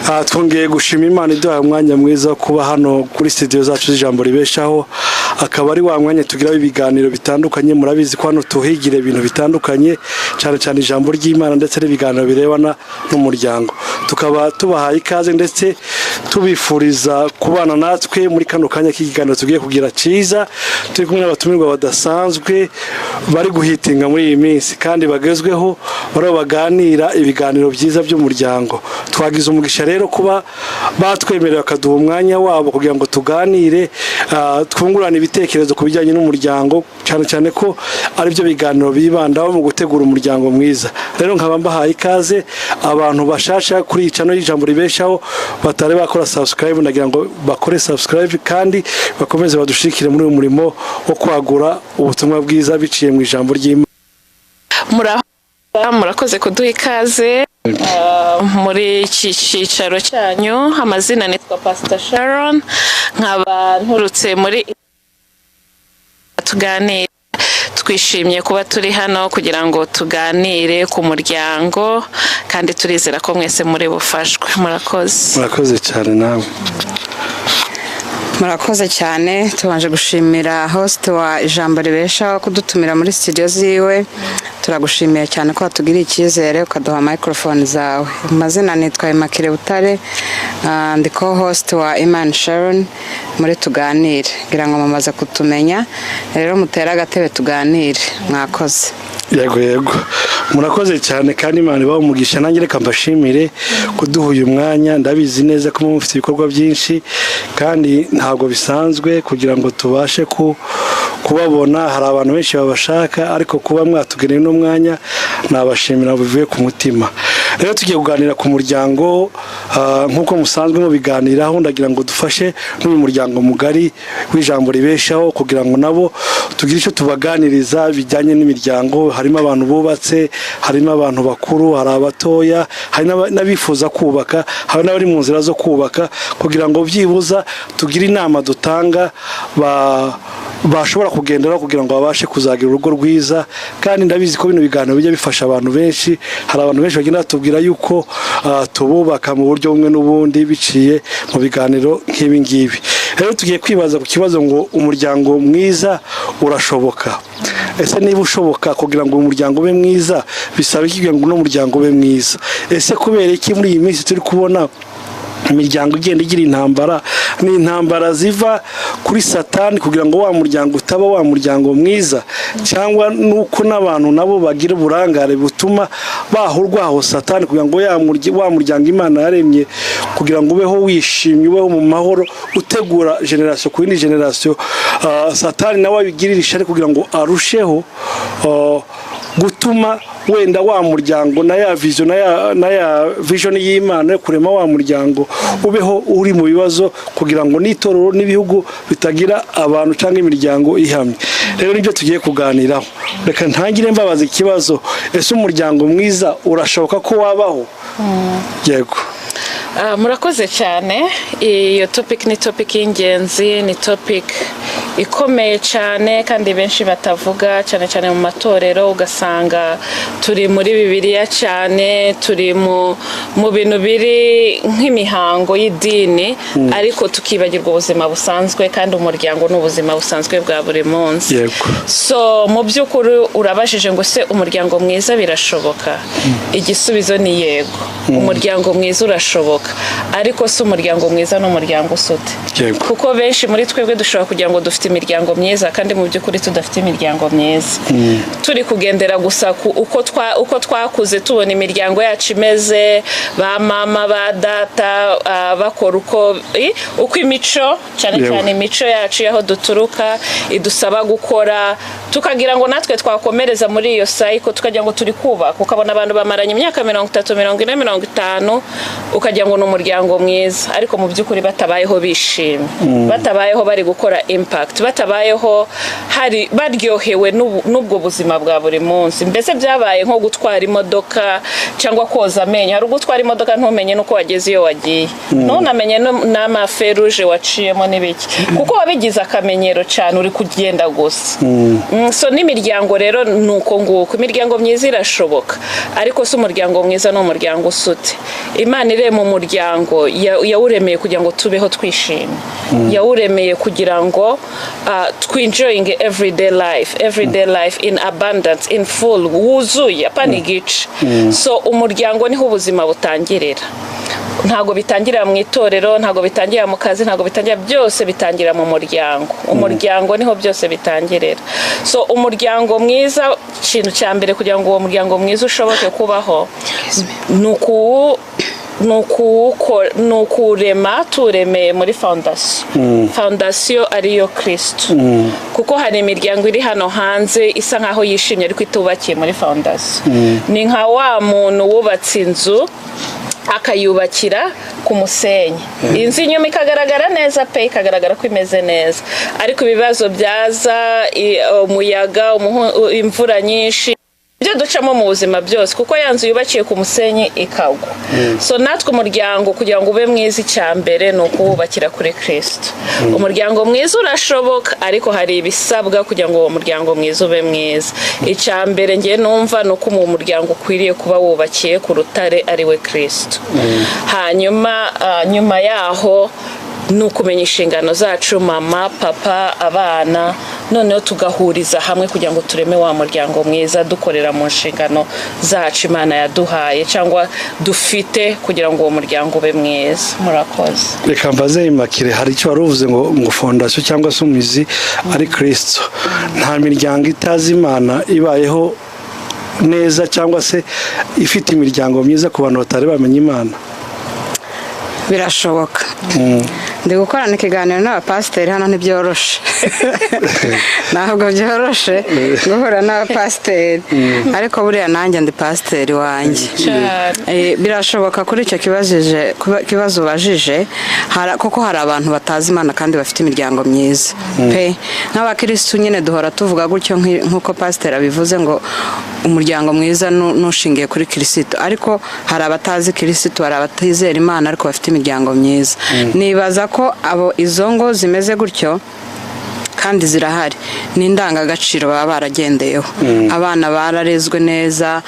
Twongeye gushima Imana iduhaye umwanya mwiza wo kuba hano kuri studio zacu z'Ijambo Ribeshaho, akaba ari wa mwanya tugiraho ibiganiro bitandukanye. Murabizi ko hano tuhigira ibintu bitandukanye, cyane cyane ijambo ry'Imana ndetse n'ibiganiro birebana n'umuryango. Tukaba tubahaye ikaze ndetse tubifuriza kubana natwe muri kano kanya k'ikiganiro tugiye kugira cyiza. Turi kumwe n'abatumirwa badasanzwe bari guhitinga muri iyi minsi kandi bagezweho, bariho baganira ibiganiro byiza by'umuryango. Twagize umugisha rero kuba batwemerera bakaduha umwanya wabo kugira ngo tuganire, twungurane ibitekerezo ku bijyanye n'umuryango, cyane cyane ko aribyo biganiro bibandaho mu gutegura umuryango mwiza. Rero nkaba mbahaye ikaze. Abantu bashasha kuri iyi channel y'Ijambo Ribeshaho batari bakora subscribe, ndagira ngo bakore subscribe kandi bakomeze badushikire muri uyu murimo wo kwagura ubutumwa bwiza biciye mu ijambo ry'Imana. Muraho, murakoze kuduha ikaze muri iki cyicaro cyanyu. Amazina nitwa Pastor Sharon, nkaba nturutse muri Tuganire. Twishimiye kuba turi hano kugira ngo tuganire ku muryango, kandi turizera ko mwese muri bufashwe. Murakoze. Murakoze cyane nawe. Murakoze cyane. Tubanje gushimira host wa Ijambo Ribeshaho kudutumira muri studio ziwe. Turagushimiye cyane ko watugiriye icyizere ukaduha microphone zawe. Mu mazina nitwa Immaculée Butare, ndi co-host wa Imana Sharon muri Tuganire. Ngira ngo mumaze kutumenya, rero mutere agatebe tuganire. Mwakoze. Yego, murakoze cyane kandi Imana ibahe umugisha. Nanjye reka mbashimire kuduha uyu mwanya. Ndabizi neza ko muba mufite ibikorwa byinshi kandi ntabwo bisanzwe kugira ngo tubashe kubabona. Hari abantu benshi babashaka, ariko kuba mwatugeneye uno mwanya nabashimira bivuye ku mutima. Rero tugiye kuganira ku muryango, nk'uko musanzwe mubiganiraho. Ndagira ngo dufashe n'uyu muryango mugari w'Ijambo Ribeshaho kugira ngo nabo tugire icyo tubaganiriza bijyanye n'imiryango. Harimo abantu bubatse, harimo abantu bakuru, hari abatoya, hari n'abifuza kubaka, hari n'abari mu nzira zo kubaka, kugira ngo byibuza tugire inama dutanga bashobora kugenderaho kugira ngo babashe kuzagira urugo rwiza. Kandi ndabizi ko bino biganiro bijya bifasha abantu benshi. Hari abantu benshi bagenda batubwira yuko tububaka mu buryo bumwe n'ubundi biciye mu biganiro nk'ibi ngibi. Rero tugiye kwibaza ku kibazo ngo: umuryango mwiza urashoboka? Ese niba ushoboka, kugira ngo umuryango ube mwiza bisaba iki kugira ngo uno muryango ube mwiza? Ese kubera iki muri iyi minsi turi kubona imiryango igenda igira intambara? Ni intambara ziva kuri Satani kugira ngo wa muryango utaba wa muryango mwiza, cyangwa nuko n'abantu nabo bagira uburangare butuma bahurwaho Satani kugira ngo wa muryango Imana yaremye kugira ngo ubeho wishimye, ubeho mu mahoro, utegura génération ku yindi génération, Satani nawe abigirira ishyari kugira ngo arusheho gutuma wenda wa muryango na ya vision na ya vision y'Imana yo kurema wa muryango ubeho uri mu bibazo, kugira ngo n'itorero n'ibihugu bitagira abantu cyangwa imiryango ihamye? Rero nibyo tugiye kuganiraho. Reka ntangire mbabaza ikibazo: ese umuryango mwiza urashoboka ko wabaho? Yego. Murakoze cyane. Iyo topic ni topic y'ingenzi, ni topic ikomeye cyane kandi benshi batavuga cyane cyane mu matorero. Ugasanga turi muri Bibiliya cyane, turi mu bintu biri nk'imihango y'idini, ariko tukibagirwa ubuzima busanzwe, kandi umuryango ni ubuzima busanzwe bwa buri munsi. So mu by'ukuri urabajije ngo: se umuryango mwiza birashoboka? Igisubizo ni yego, umuryango mwiza urashoboka. Ariko si umuryango mwiza n'umuryango usute? Kuko benshi muri twebwe dushobora kugira ngo dufite imiryango myiza, kandi mu by'ukuri tudafite imiryango myiza. Turi kugendera gusa ku uko twakuze tubona imiryango yacu imeze, ba mama, ba data, bakora uko imico cyane cyane imico yacu y'aho duturuka idusaba gukora, tukagira ngo natwe twakomereza muri iyo cycle, tukagira ngo turi kubaka. Ukabona abantu bamaranye imyaka 30, 40, 50, ukagira ngo ni umuryango mwiza, ariko mu by'ukuri batabayeho bishimye, batabayeho bari gukora impact. impact, batabayeho hari baryohewe n'ubwo buzima bwa buri munsi. Mbese byabaye nko gutwara imodoka cyangwa koza amenyo. Hari ugutwara imodoka ntumenye n'uko wageze iyo wagiye, ntunamenye n'ama feux rouges waciyemo n'ibiki, kuko wabigize akamenyero cyane, uri kugenda gusa. So n'imiryango rero ni uko nguko. Imiryango myiza irashoboka, ariko si umuryango mwiza ni umuryango usute. Imana irema umuryango, yawuremeye kugira ngo tubeho twishimye, yawuremeye kugira ngo twenjoyinge everyday life, everyday life in abundance, in full, wuzuye, apana igice. So umuryango niho ubuzima butangirira. Ntabwo bitangirira mu itorero, ntabwo bitangirira mu kazi, ntabwo bitangira, byose bitangira mu muryango. Umuryango niho byose bitangirira. So umuryango mwiza, ikintu cya mbere kugira ngo uwo muryango mwiza ushoboke kubaho ni ukuwurema tuwuremeye muri fondation, fondation ariyo Kirisitu. Kuko hari imiryango iri hano hanze isa nkaho yishimye ariko itubakiye muri fondation. Ni nka wa muntu wubatse inzu akayubakira ku musenyi, inzu inyuma ikagaragara neza pe, ikagaragara ko imeze neza, ariko ibibazo byaza, umuyaga, imvura nyinshi, ibyo ducamo mu buzima byose, kuko ya nzu yubakiye ku musenyi ikagwa. So natwe umuryango kugira ngo ube mwiza, icya mbere ni ukuwubakira kuri Kirisito. Umuryango mwiza urashoboka, ariko hari ibisabwa kugira ngo uwo muryango mwiza ube mwiza. Icya mbere ngiye numva ni uko mu muryango ukwiriye kuba wubakiye ku rutare, ari we Kirisito. Hanyuma nyuma yaho ni ukumenya inshingano zacu, mama, papa, abana, noneho tugahuriza hamwe kugira ngo tureme wa muryango mwiza, dukorera mu nshingano zacu Imana yaduhaye cyangwa dufite kugira ngo uwo muryango ube mwiza. Murakoze. Reka mbaze Imakire, hari icyo wari uvuze ngo fondation cyangwa se umuzi ari Kirisito. Nta miryango itazi Imana ibayeho neza cyangwa se ifite imiryango myiza ku bantu batari bamenya Imana? Birashoboka. Ndi gukorana ikiganiro n'abapasiteri hano, ntibyoroshe, ntabwo byoroshe guhura n'abapasiteri, ariko buriya nanjye ndi pasiteri wanjye. Cyane. Birashoboka kuri icyo kibazo ubajije, kuko hari abantu batazi Imana kandi bafite imiryango myiza pe. Nk'abakirisitu nyine duhora tuvuga gutyo, nk'uko pasiteri abivuze ngo umuryango mwiza n'ushingiye kuri Kirisitu, ariko hari abatazi Kirisitu, hari abatizera Imana ariko bafite imiryango myiza. Nibaza ko abo izo ngo zimeze gutyo kandi zirahari, ni indangagaciro baba baragendeyeho. Abana bararezwe neza,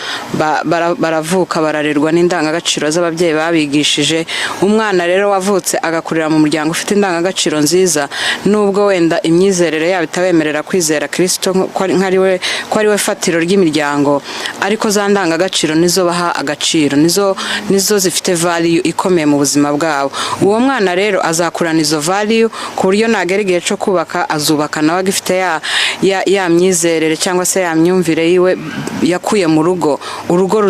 baravuka bararerwa n'indangagaciro z'ababyeyi babigishije. Umwana rero wavutse agakurira mu muryango ufite indangagaciro nziza, nubwo wenda imyizerere yabo itabemerera kwizera Kirisito ko ari we fatiro ry'imiryango, ariko za ndangagaciro nizo baha agaciro, nizo zifite value ikomeye mu buzima bwabo. Uwo mwana rero azakurana izo value ku buryo nagera igihe cyo kubaka, azubaka nawe agifite ya myizerere cyangwa se ya myumvire yiwe yakuye mu rugo. Urugo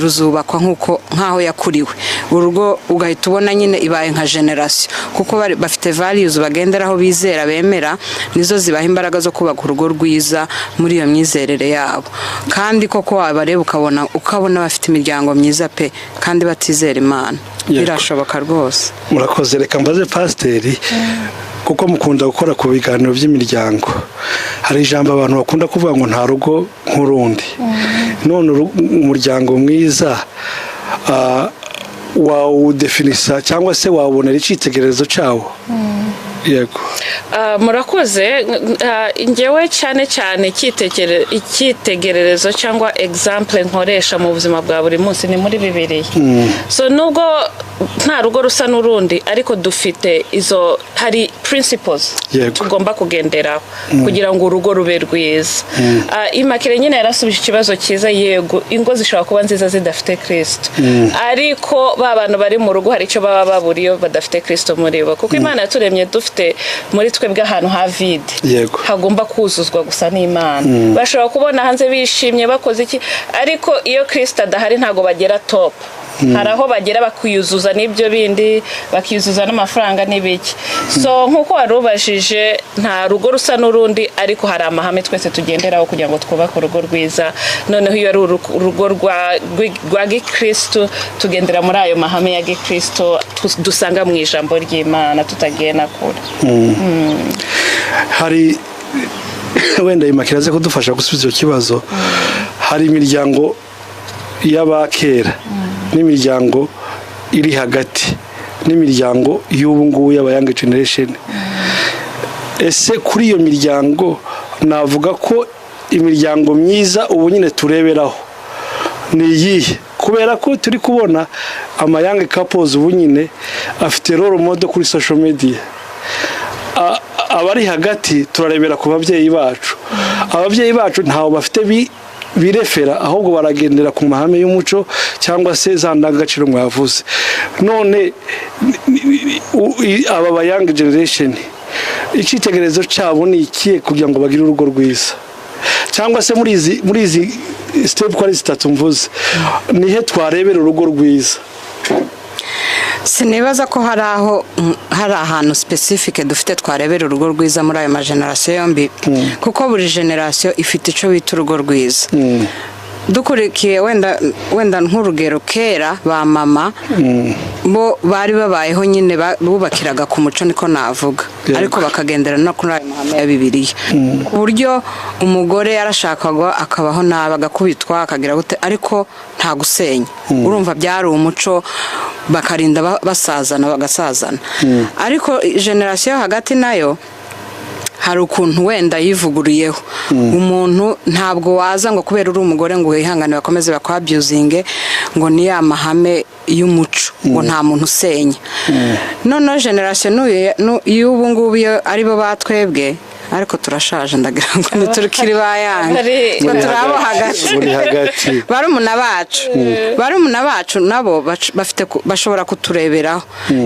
ruzubakwa nk'uko nk'aho yakuriwe. Urugo ugahita ubona nyine ibaye nka generation, kuko bafite values bagenderaho, bizera, bemera, nizo zibaha imbaraga zo kubaka urugo rwiza muri iyo myizerere yabo. Kandi koko wabareba ukabona bafite imiryango myiza pe, kandi batizera Imana. Birashoboka rwose. Murakoze. Reka mbaze pasiteri, kuko mukunda gukora ku biganiro by'imiryango. Hari ijambo abantu bakunda kuvuga ngo nta rugo nk'urundi. None umuryango mwiza wawudefinisa cyangwa se wawubonera icyitegererezo cyawo? Yego. Murakoze. Njyewe cyane cyane icyitegererezo cyangwa example nkoresha mu buzima bwa buri munsi ni muri Bibiliya. So nubwo nta rugo rusa n'urundi, ariko dufite izo, hari principles tugomba kugenderaho kugira ngo urugo rube rwiza. Imakire nyine yarasubije ikibazo cyiza. Yego, ingo zishobora kuba nziza zidafite Kristo, ariko ba bantu bari mu rugo hari icyo baba babura iyo badafite Kristo muri bo, kuko Imana yaturemye dufite muri twebwe ahantu ha vide hagomba kuzuzwa gusa n'Imana. Bashobora kubona hanze bishimye, bakoze iki, ariko iyo Kristo adahari ntabwo bagera top. Hari aho bagera bakiyuzuza n'ibyo bindi, bakiyuzuza n'amafaranga n'ibiki. So nk'uko wari ubajije, nta rugo rusa n'urundi, ariko hari amahame twese tugenderaho kugira ngo twubake urugo rwiza. Noneho iyo ari urugo rwa gikristo, tugendera muri ayo mahame ya gikristo dusanga mu ijambo ry'Imana, tutagiye na kure. Hari wenda Imakira aze kudufasha gusubiza icyo kibazo. Hari imiryango y'abakera n'imiryango iri hagati n'imiryango y'ubu ngubu y'aba young generation. Ese kuri iyo miryango, navuga ko imiryango myiza ubu nyine tureberaho ni iyihe? Kubera ko turi kubona ama young couples ubu nyine afite role model kuri social media. Abari hagati turarebera ku babyeyi bacu. Ababyeyi bacu ntawe bafite birefera, ahubwo baragendera ku mahame y'umuco cyangwa se za ndangagaciro mwavuze. None aba ba young generation, icyitegererezo cyabo ni ikihe kugira ngo bagire urugo rwiza? Cyangwa se muri izi step uko ari zitatu mvuze, nihe twarebera urugo rwiza? Sinibaza ko hari aho hari ahantu specific dufite twarebera urugo rwiza muri ayo magenerasiyo yombi, kuko buri generasiyo ifite icyo bita urugo rwiza. Dukurikiye wenda nk'urugero, kera ba mama bo bari babayeho nyine bubakiraga ku muco, niko navuga, ariko bakagendera no kuri ayo mahame ya Bibiliya, ku buryo umugore yarashakaga akabaho nabi, agakubitwa, akagira gute, ariko nta gusenya. Urumva byari umuco, bakarinda basazana, bagasazana. Ariko generasiyo yo hagati nayo hari ukuntu wenda yivuguriyeho. Umuntu ntabwo waza ngo kubera uri umugore ngo wihangane bakomeze bakwabyuzinge, ngo ni ya mahame y'umuco, ngo nta muntu usenya. Noneho generasiyo y'ubu ngubu, iyo aribo batwebwe, ariko turashaje, ndagira ngo ntiturikiri bayanga. Twe turi abo hagati. Muri hagati. Barumuna bacu nabo bafite bashobora kutureberaho,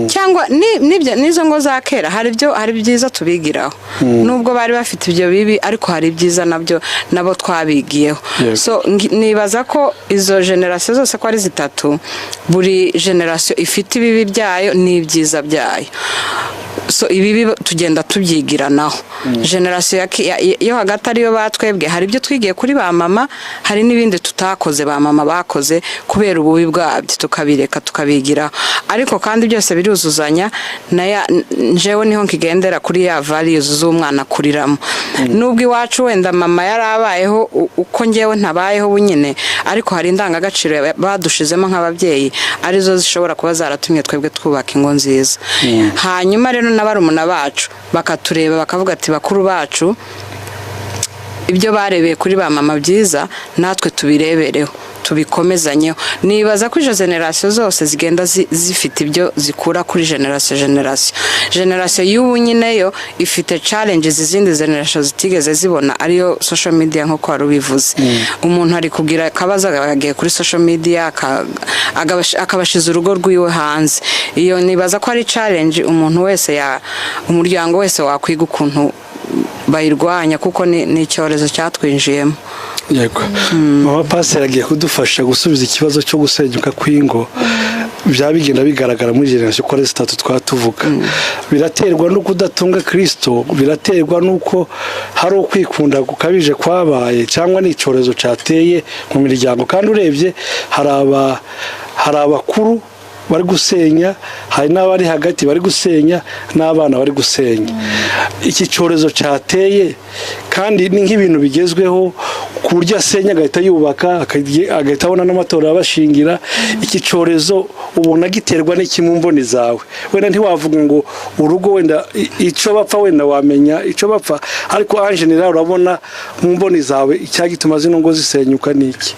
cyangwa n'izo ngo za kera hari ibyiza tubigiraho. Nubwo bari bafite ibyo bibi, ariko hari ibyiza nabyo nabo twabigiyeho. So nibaza ko izo generasiyo zose ko ari zitatu, buri generasiyo ifite ibibi byayo n'ibyiza byayo. So ibibi tugenda tubyigiranaho. Generasiyo yo hagati ariyo batwebwe, hari ibyo twigiye kuri ba mama, hari n'ibindi tutakoze ba mama bakoze kubera ububi bwabyo, tukabireka, tukabigiraho. Ariko kandi byose biruzuzanya. Njewe niho nkigendera kuri ya values z'umwana akuriramo. Nubwo iwacu wenda mama yarabayeho uko ngewe ntabayeho ubu nyine, ariko hari indangagaciro badushizemo nk'ababyeyi, arizo zishobora kuba zaratumye twebwe twubaka ingo nziza. Hanyuma rero na barumuna bacu bakatureba bakavuga ati: "Bakuru bacu ibyo barebeye kuri ba mama byiza, natwe tubirebereho, tubikomezanyeho." Nibaza ko izo generasiyo zose zigenda zifite ibyo zikura kuri generasiyo. Generasiyo y'ubu nyine yo ifite challenges izindi generasiyo zitigeze zibona, ariyo social media. Nk'uko wari ubivuze, umuntu ari kugira akabazo yagiye kuri social media, akabashiza urugo rwiwe hanze. Iyo nibaza ko ari challenge umuntu wese ya umuryango wese wakwiga ukuntu bayirwanya, kuko ni icyorezo cyatwinjiyemo. Yego, mama pasiteri agiye kudufasha gusubiza ikibazo cyo gusenyuka kw'ingo. Byaba bigenda bigaragara muri generasiyo uko ari zitatu twatuvuga. Biraterwa no kudatunga Kirisito, biraterwa n'uko hari ukwikunda gukabije kwabaye, cyangwa ni icyorezo cyateye mu miryango? Kandi urebye hari abakuru bari gusenya, hari n'abari hagati bari gusenya, n'abana bari gusenya. Iki cyorezo cyateye kandi ni nk'ibintu bigezweho, ku buryo asenya agahita yubaka, agahita abona n'amatora abashingira. Iki cyorezo ubona giterwa n'iki mu mboni zawe? Wenda ntiwavuga ngo urugo wenda icyo bapfa, wenda wamenya icyo bapfa, ariko en général urabona mu mboni zawe icyagituma zino ngo zisenyuka ni iki?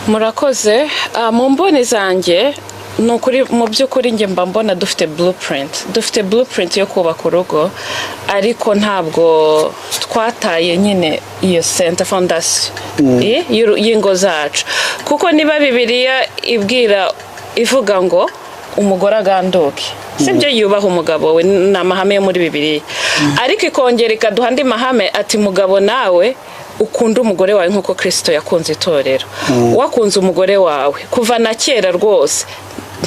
Murakoze. Mu mboni zanjye, ni ukuri, mu by'ukuri njye mba mbona dufite blueprint, dufite blueprint yo kubaka urugo, ariko ntabwo twataye nyine iyo center foundation y'ingo zacu. Kuko niba Bibiliya ibwira, ivuga ngo umugore aganduke, sibyo, yubaha umugabo we, ni amahame yo muri Bibiliya, ariko ikongera ikaduha andi mahame ati: "Mugabo nawe Ukunde umugore wawe nk'uko Kirisito yakunze itorero. Wakunze umugore wawe kuva na kera rwose.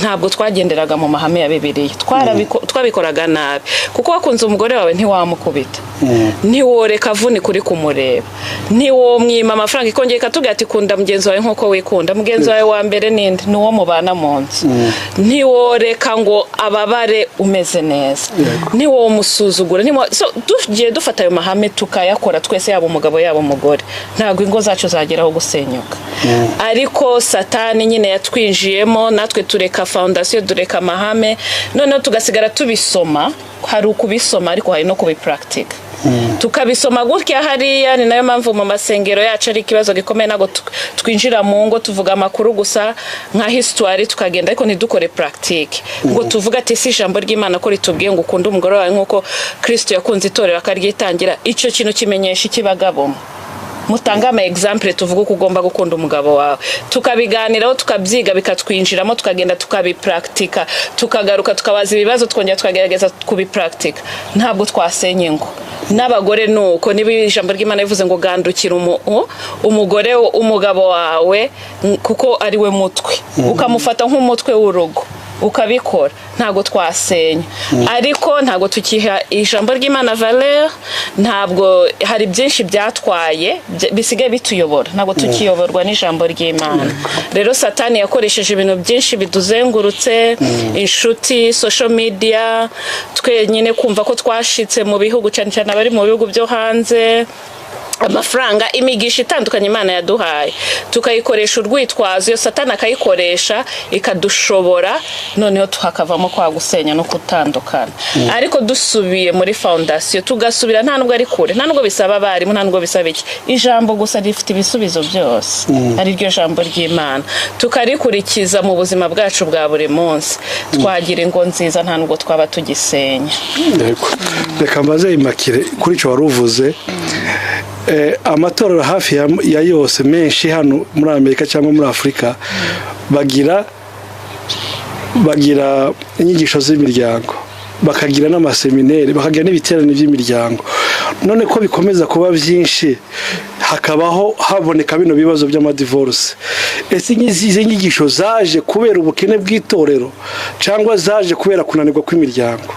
Ntabwo twagenderaga mu mahame ya Bibiliya, twabikoraga nabi, kuko wakunze umugore wawe ntiwamukubita, ntiworeka avunika uri kumureba, ntiwomwima amafaranga. Ikongera ikatubwira ati: "Kunda mugenzi wawe nk'uko wikunda." Mugenzi wawe wa mbere ninde? Ni uwo mubana mu nzu. Ntiworeka ngo ababare umeze neza, ntiwomusuzugura. So, tugiye dufata ayo mahame tukayakora twese, yaba umugabo yaba umugore, ntabwo ingo zacu zageraho gusenyuka. Ariko Satani nyine yatwinjiyemo, natwe tureka foundation, dureka amahame, noneho tugasigara tubisoma. Hari ukubisoma, ariko hari no kubipurakitika, tukabisoma gutya hariya. Ni nayo mpamvu mu masengero yacu ari ikibazo gikomeye. Ntabwo twinjira mu ngo, tuvuga amakuru gusa nka histoire tukagenda, ariko ntidukore pratique ngo tuvuge ati: "Si ijambo ry'Imana ko ritubwiye ngo ukunde umugore wawe nk'uko Kirisito yakunze itorero akaryitangira?" Icyo kintu kimenyesha iki? Bagabo, mutange ama example, tuvuge uko ugomba gukunda umugabo wawe, tukabiganiraho, tukabyiga, bikatwinjiramo, tukagenda tukabipraktika, tukagaruka tukabaza ibibazo, twongera tukagerageza kubipraktika, ntabwo twasenya ingo. N'abagore ni uko. Niba ijambo ry'Imana rivuze ngo gandukira umugore, umugabo wawe, kuko ari we mutwe, ukamufata nk'umutwe w'urugo, ukabikora, ntabwo twasenya. Ariko ntabwo tukiha ijambo ry'Imana valeur. Ntabwo, hari byinshi byatwaye, bisigaye bituyobora, ntabwo tukiyoborwa n'ijambo ry'Imana. Rero Satani yakoresheje ibintu byinshi biduzengurutse, inshuti, social media, twenyine kumva ko twashitse mu bihugu, cyane cyane abari mu bihugu byo hanze, amafaranga, imigisha itandukanye Imana yaduhaye tukayikoresha urwitwazo. Iyo Satani akayikoresha, ikadushobora, noneho hakavamo kwa gusenya no gutandukana. Ariko dusubiye muri foundation, tugasubira, nta nubwo ari kure, nta nubwo bisaba abarimu, nta nubwo bisaba iki, ijambo gusa rifite ibisubizo byose, ari ryo jambo ry'Imana, tukarikurikiza mu buzima bwacu bwa buri munsi, twagira ingo nziza, nta nubwo twaba tugisenya. Yego. Reka mbaze Imakire kuri icyo wari uvuze. Amatorero hafi ya yose, menshi hano muri Amerika cyangwa muri Afurika, bagira inyigisho z'imiryango, bakagira n'amasemineri, bakagira n'ibiterane by'imiryango. None ko bikomeza kuba byinshi, hakabaho haboneka bino bibazo by'amadivorce, ese izi nyigisho zaje kubera ubukene bw'itorero cyangwa zaje kubera kunanirwa kw'imiryango?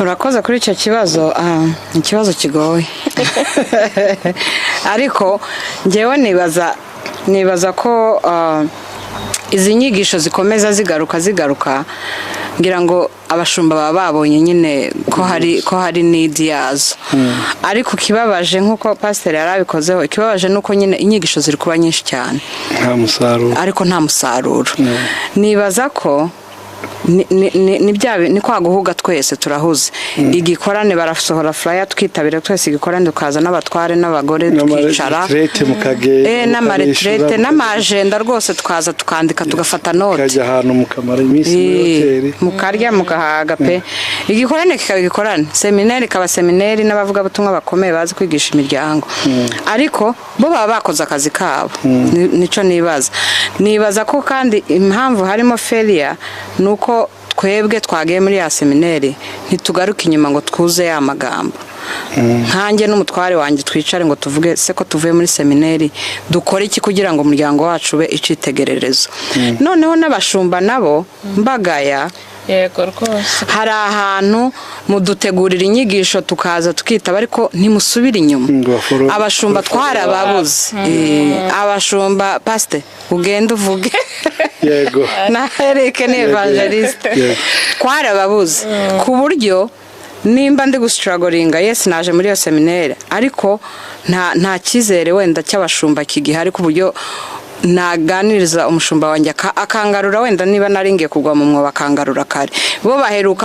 Urakoze kuri icyo kibazo. Ikibazo kigoye, ariko ngewe nibaza ko izi nyigisho zikomeza zigaruka zigaruka, ngira ngo abashumba baba babonye nyine ko hari need yazo. Ariko ikibabaje, nk'uko pasiteri yari abikozeho, ikibabaje ni uko nyine inyigisho ziri kuba nyinshi cyane, nta musaruro. Ariko nta musaruro. Nibaza ko ni kwa guhuga, twese turahuze. Igikorane barasohora flyer, twitabira twese igikorane, tukaza n'abatware n'abagore, tukicara. N'amaretraite mukagenda. N'amaretraite n'amagenda rwose, tukaza tukandika, tugafata note. Mukajya ahantu mukamara iminsi muri hoteli. Mukarya mugahaga pe. Igikorane kikaba igikorane, seminari ikaba seminari, n'abavugabutumwa bakomeye bazi kwigisha imiryango, ariko bo baba bakoze akazi kabo. Nico nibaza ko kandi impamvu harimo failure ni uko twebwe twagiye muri ya seminari, ntitugaruke inyuma ngo twuze ya magambo. Nkanjye n'umutware wanjye twicare ngo tuvuge: "Se ko tuvuye muri seminari, dukore iki kugira ngo umuryango wacu ube icyitegererezo?" Noneho n'abashumba nabo mbagaya. Yego rwose. Hari ahantu mudutegurira inyigisho, tukaza tukitaba, ariko ntimusubire inyuma. Ngo Abashumba twarababuze. Abashumba, pasite, ugende uvuge. Yego. Na Eric ni evangeliste. Yego. Twarababuze ku buryo nimba ndi gustrugglinga, yes, naje muri iyo seminere, ariko nta cyizere wenda cy'abashumba kigihari, ku buryo naganiriza umushumba wanjye akangarura wenda niba nari ngiye kugwa mu mwobo, akangarura kare. Bo baheruka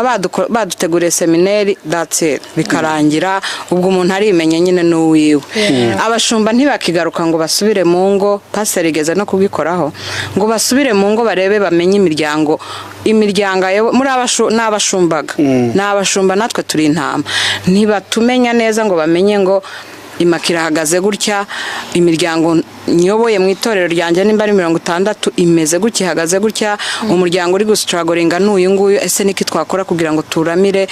baduteguriye semineri, that's it, bikarangira ubwo umuntu arimenye nyine n'uwiwe. Abashumba ntibakigaruka ngo basubire mu ngo. Pasiteri igeze no kubikoraho, ngo basubire mu ngo barebe, bamenye imiryango muri n'abashumbaga ni abashumba, natwe turi intama, ntibatumenya neza ngo bamenye ngo Immaculée ahagaze gutya, imiryango nyoboye mu itorero ryanjye nimba ari 60 imeze gutya, ihagaze gutya, umuryango uri gustrugglinga n'uyu nguyu, ese niki twakora kugira ngo turamire?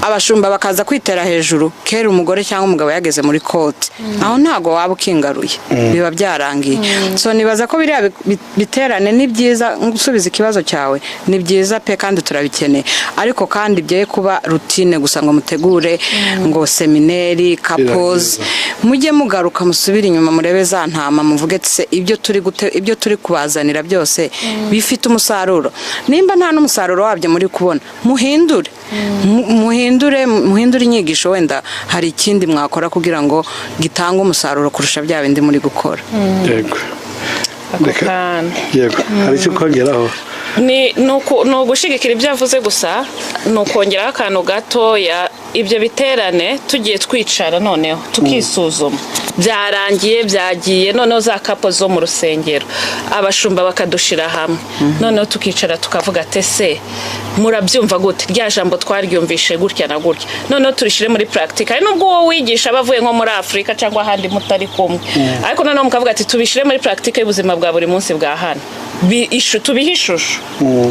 Abashumba bakaza kwitera hejuru kera umugore cyangwa umugabo yageze muri court, aho ntago waba ukingaruye, biba byarangiye. So nibaza ko biriya biterane ni byiza. Gusubiza ikibazo cyawe, ni byiza pe, kandi turabikeneye, ariko kandi bye kuba routine gusa ngo mutegure ngo séminaire couples. Mujye mugaruka, musubire inyuma, murebe za ntama, muvuge ati: "Se ibyo turi kubazanira byose bifite umusaruro?" Nimba nta n'umusaruro wabyo muri kubona, muhindure. Muhindure inyigisho, wenda hari ikindi mwakora kugira ngo gitange umusaruro kurusha bya bindi muri gukora. Yego. Ako kantu. Yego, hari icyo kongeraho? Ni ugushyigikira ibyo avuze gusa, ni ukongeraho akantu gatoya. Ibyo biterane tugiye twicara noneho tukisuzuma, byarangiye, byagiye, noneho za couple zo mu rusengero, abashumba bakadushyira hamwe, noneho tukicara tukavuga ati: "Ese murabyumva gute? Rya jambo twaryumvishe gutya na gutya, noneho turishyire muri practique." Hari nubwo uwo wigisha aba avuye nko muri Afurika cyangwa ahandi mutari kumwe, ariko noneho mukavuga ati: "Tubishyire muri practique y'ubuzima bwa buri munsi bwa hano." Tubihe ishusho,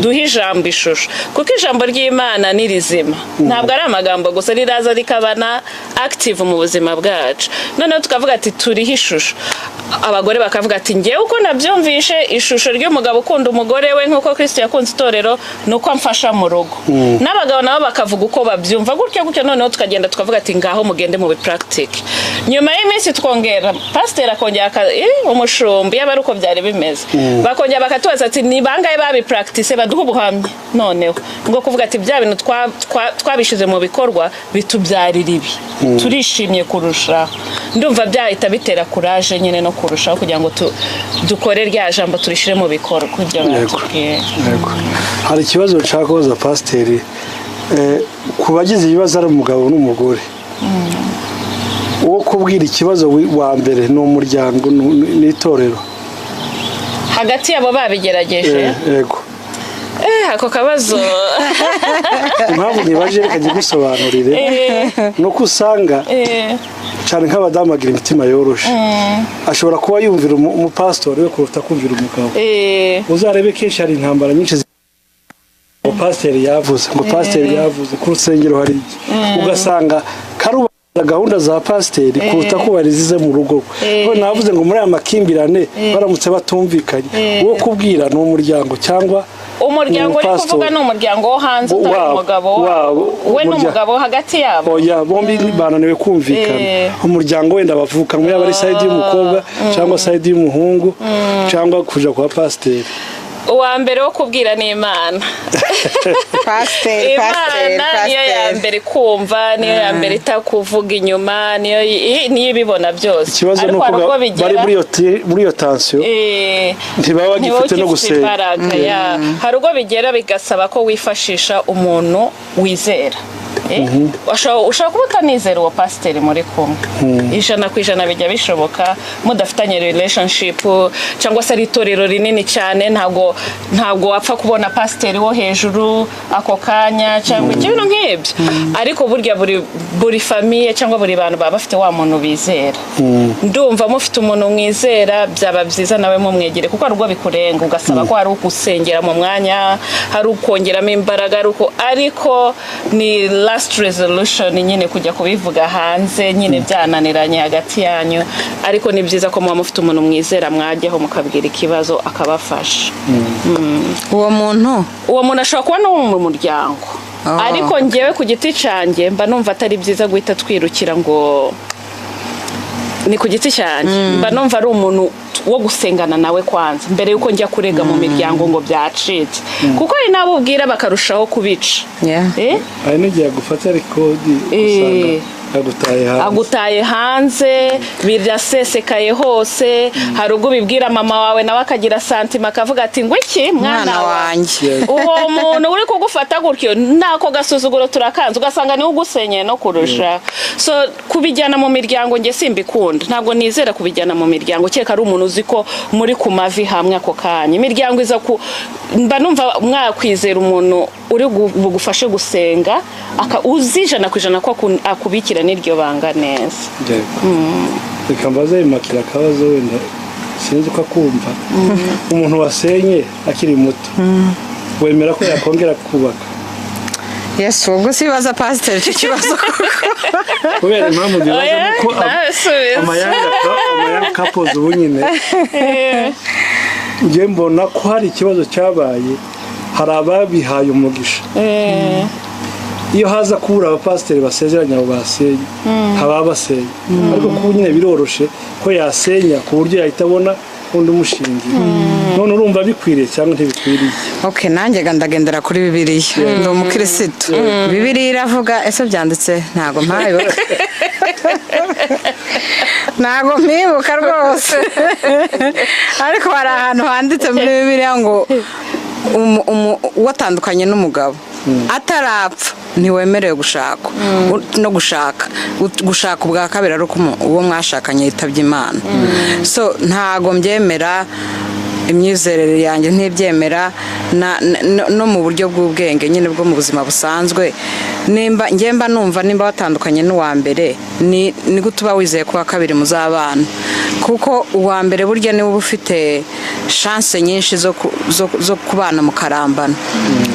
duhe ijambo ishusho, kuko ijambo ry'Imana ni rizima, ntabwo ari amagambo gusa, riraza rikaba na active mu buzima bwacu. Noneho tukavuga ati: "Turihe ishusho." Abagore bakavuga ati: "Ngewe uko nabyumvishe, ishusho ry'umugabo ukunda umugore we nk'uko Kristo yakunze itorero ni uko amfasha mu rugo." N'abagabo nabo bakavuga uko babyumva, gutyo gutyo. Noneho tukagenda tukavuga ati: "Ngaho mugende mu bipractique." Nyuma y'iminsi twongera, pasiteri akongera umushumba, yaba ari uko byari bimeze, bakongera bakatubaza ati: "Ni bangahe babipractice?" Baduha ubuhamya, noneho ngo kuvuga ati: "Bya bintu twabishyize mu bikorwa bitubyarira ibi, turishimye kurushaho." Ndumva byahita bitera courage nyine no kurushaho kugira ngo dukore rya jambo, turishyire mu bikorwa ibyo batubwiye. Yego. Hari ikibazo nshaka kubaza pasiteri. Ku bagize ibibazo ari umugabo n'umugore, uwo kubwira ikibazo wa mbere ni umuryango, n'itorero? Hagati yabo babigerageje? Yego. Ako kabazo. Impamvu ntibaje, reka ngigusobanurire, ni uko usanga cyane nk'abadamu bagira imitima yoroshe, ashobora kuba yumvira umupasitori we kuruta kumvira umugabo. Uzarebe kenshi hari intambara nyinshi ngo pasiteri yavuze, ngo pasiteri yavuze ku rusengero, hari iki, ugasanga karubaza gahunda za pasiteri kuruta kubahiriza ize mu rugo rwe. Ko navuze ngo muri aya makimbirane baramutse batumvikanye, uwo kubwira ni umuryango cyangwa Umuryango uri umupasitori? kuvuga ni umuryango wo hanze utari Wabo, umugabo wabo, we n'umugabo hagati yabo? Oya, bombi bananiwe kumvikana. Umuryango wenda bavuka yaba ari side y'umukobwa cyangwa side y'umuhungu cyangwa kuja kwa pasiteri. Uwa mbere wo kubwira ni Imana. Pasiteri, pasiteri. Imana niyo ya Pasiteri. mbere kumva, niyo ya mbere itakuvuga inyuma, niyo ibibona byose. Ikibazo ni Ariko uko hari ubwo bari bigera muri iyo tension, ntibaba bagifite no ntibaba ugifite gusenga. imbaraga ya. Hari ubwo bigera bigasaba ko wifashisha umuntu wizera. Ushobora kuba utanizera uwo pasiteri muri kumwe 100%, bijya bishoboka mudafitanye relationship, cyangwa se ari itorero rinini cyane, ntabwo wapfa kubona pasiteri wo hejuru ako kanya cyangwa ibintu nk'ibyo. Ariko burya buri famille cyangwa buri bantu baba bafite wa muntu bizera. Ndumva mufite umuntu mwizera, byaba byiza nawe mumwegere, kuko hari ubwo bikurenga ugasaba ko hari ugusengera mu mwanya, hari ukongeramo imbaraga, hari uko, ariko ni last resolution nyine kujya kubivuga hanze nyine byananiranye hagati yanyu. Ariko ni byiza ko muba mufite umuntu mwizera mwajyaho mukabwira ikibazo, akabafasha. Uwo muntu? Uwo muntu ashobora kuba no mu muryango. Ariko ngewe ku giti cyanjye mba numva atari byiza guhita twirukira ngo ni ku giti cyanjye, mba numva ari umuntu wo gusengana nawe kwanza mbere yuko njya kurega mu miryango ngo byacitse, kuko hari n'abo ubwira bakarushaho kubica. Eh? Hari n'igihe agufata record, usanga agutaye hanze. Agutaye hanze, birasesekaye hose. Hari ubwo ubibwira mama wawe, nawe akagira sentiment, akavuga ati: "Ngo iki, mwana Mwana wanjye?" wanjye. Uwo muntu uri kugufata gutyo nako gasuzuguro turakanze, ugasanga niwe ugusenyeye no kurusha. So kubijyana mu miryango, njye simbikunda, ntabwo nizera kubijyana mu miryango, kereka ari umuntu uzi ko muri ku mavi hamwe ako kanya. Imiryango iza ku mba numva mwakwizera umuntu uri bugufashe gusenga, uzi 100% ko akubikira n'iryo banga neza. Reka mbaze Makira akabazo, wenda sinzi ko akumva. Umuntu wasenye akiri muto, wemera ko yakongera kubaka? Yesu, ubwo sibaza pasiteri icyo kibazo? Kubera impamvu nzibaza Oya, nuko nawe subiza. Ama young couples ubu nyine, njye mbona ko hari ikibazo cyabaye, hari ababihaye umugisha. Iyo haza kubura abapasiteri basezeranya abo basenye, haba basenye, ariko kuba nyine biroroshe ko yasenya ku buryo yahita abona undi umushingiye. None urumva bikwiriye cyangwa ntibikwiriye? Ok, nanjye ga ndagendera kuri Bibiliya, ndi umukirisitu. Bibiliya iravuga, ese byanditse? Ntabwo mpabibuka, ntabwo mpibuka rwose, ariko hari ahantu handitse muri Bibiliya ngo watandukanye n'umugabo atarapfa ntiwemerewe gushaka no gushaka ubwa kabiri ari uko uwo mwashakanye yitabye Imana. So ntago mbyemera, imyizerere yanjye ntibyemera, no mu buryo bw'ubwenge nyine bwo mu buzima busanzwe. Nimba njye mba numva, nimba watandukanye n'uwa mbere, ni gute uba wizeye ko uwa kabiri muzabana? Kuko uwa mbere burya niwe uba ufite chance nyinshi zo kubana mukarambana,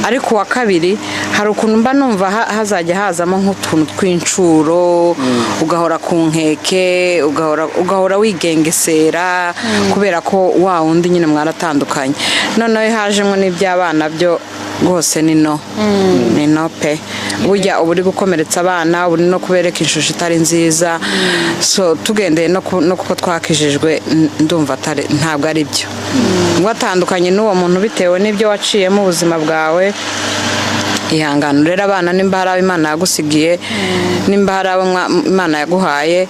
ariko uwa kabiri hari ukuntu mba numva hazajya hazamo nk'utuntu tw'incuro, ugahora ku nkeke, ugahora wigengesera kubera ko wa wundi nyine mwaratandukanye. Noneho hajemo n'iby'abana byo rwose ni no, ni no pe. Burya uba uri gukomeretsa abana, uba uri no kubereka ishusho itari nziza. So tugendeye no kuko twakijijwe, ndumva atari, ntabwo ari byo. Watandukanye n'uwo muntu bitewe n'ibyo waciyemo ubuzima bwawe, ihangane rero abana. Nimba hari abo Imana yagusigiye, nimba hari abo Imana yaguhaye,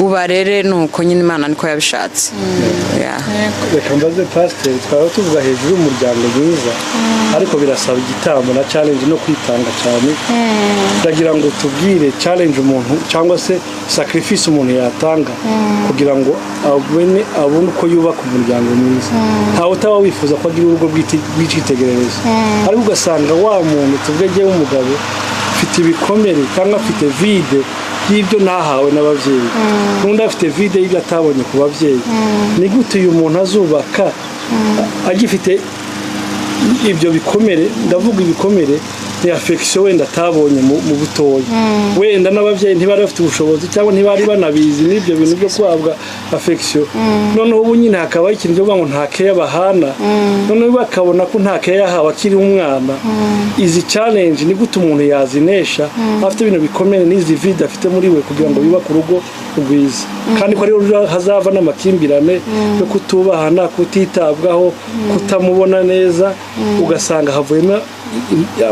ubarere nuko nyine Imana niko yabishatse. Yeah. Reka mbaze pasiteri. Twaba tuvuga hejuru y'umuryango mwiza, ariko birasaba igitambo na challenge no kwitanga cyane. Ndagira ngo tubwire challenge umuntu cyangwa se sacrifice umuntu yatanga kugira ngo abone uko yubaka umuryango mwiza. Ntawe utaba wifuza ko agira urugo rw'icyitegererezo, ariko ugasanga wa muntu, tuvuge njyewe w'umugabo, mfite ibikomere cyangwa afite vide y'ibyo ntahawe n'ababyeyi, n'undi afite vide y'ibyo atabonye ku babyeyi. Ni gute uyu muntu azubaka agifite ibyo bikomere? Ndavuga ibikomere ni affection wenda atabonye mu butoya, wenda n'ababyeyi ntibari bafite ubushobozi cyangwa ntibari banabizi n'ibyo bintu byo guhabwa affection. Noneho ubu nyine hakabaho ikintu cyo kuvuga ngo nta keya bahana, noneho bakabona ko nta keya yahawe akiri umwana. Izi challenge ni gute umuntu yazinesha afite ibintu bikomeye n'izi vide afite muri we kugira ngo yubake urugo rwiza, kandi ko ariho hazava n'amakimbirane yo kutubahana, kutitabwaho, kutamubona neza, ugasanga havuyemo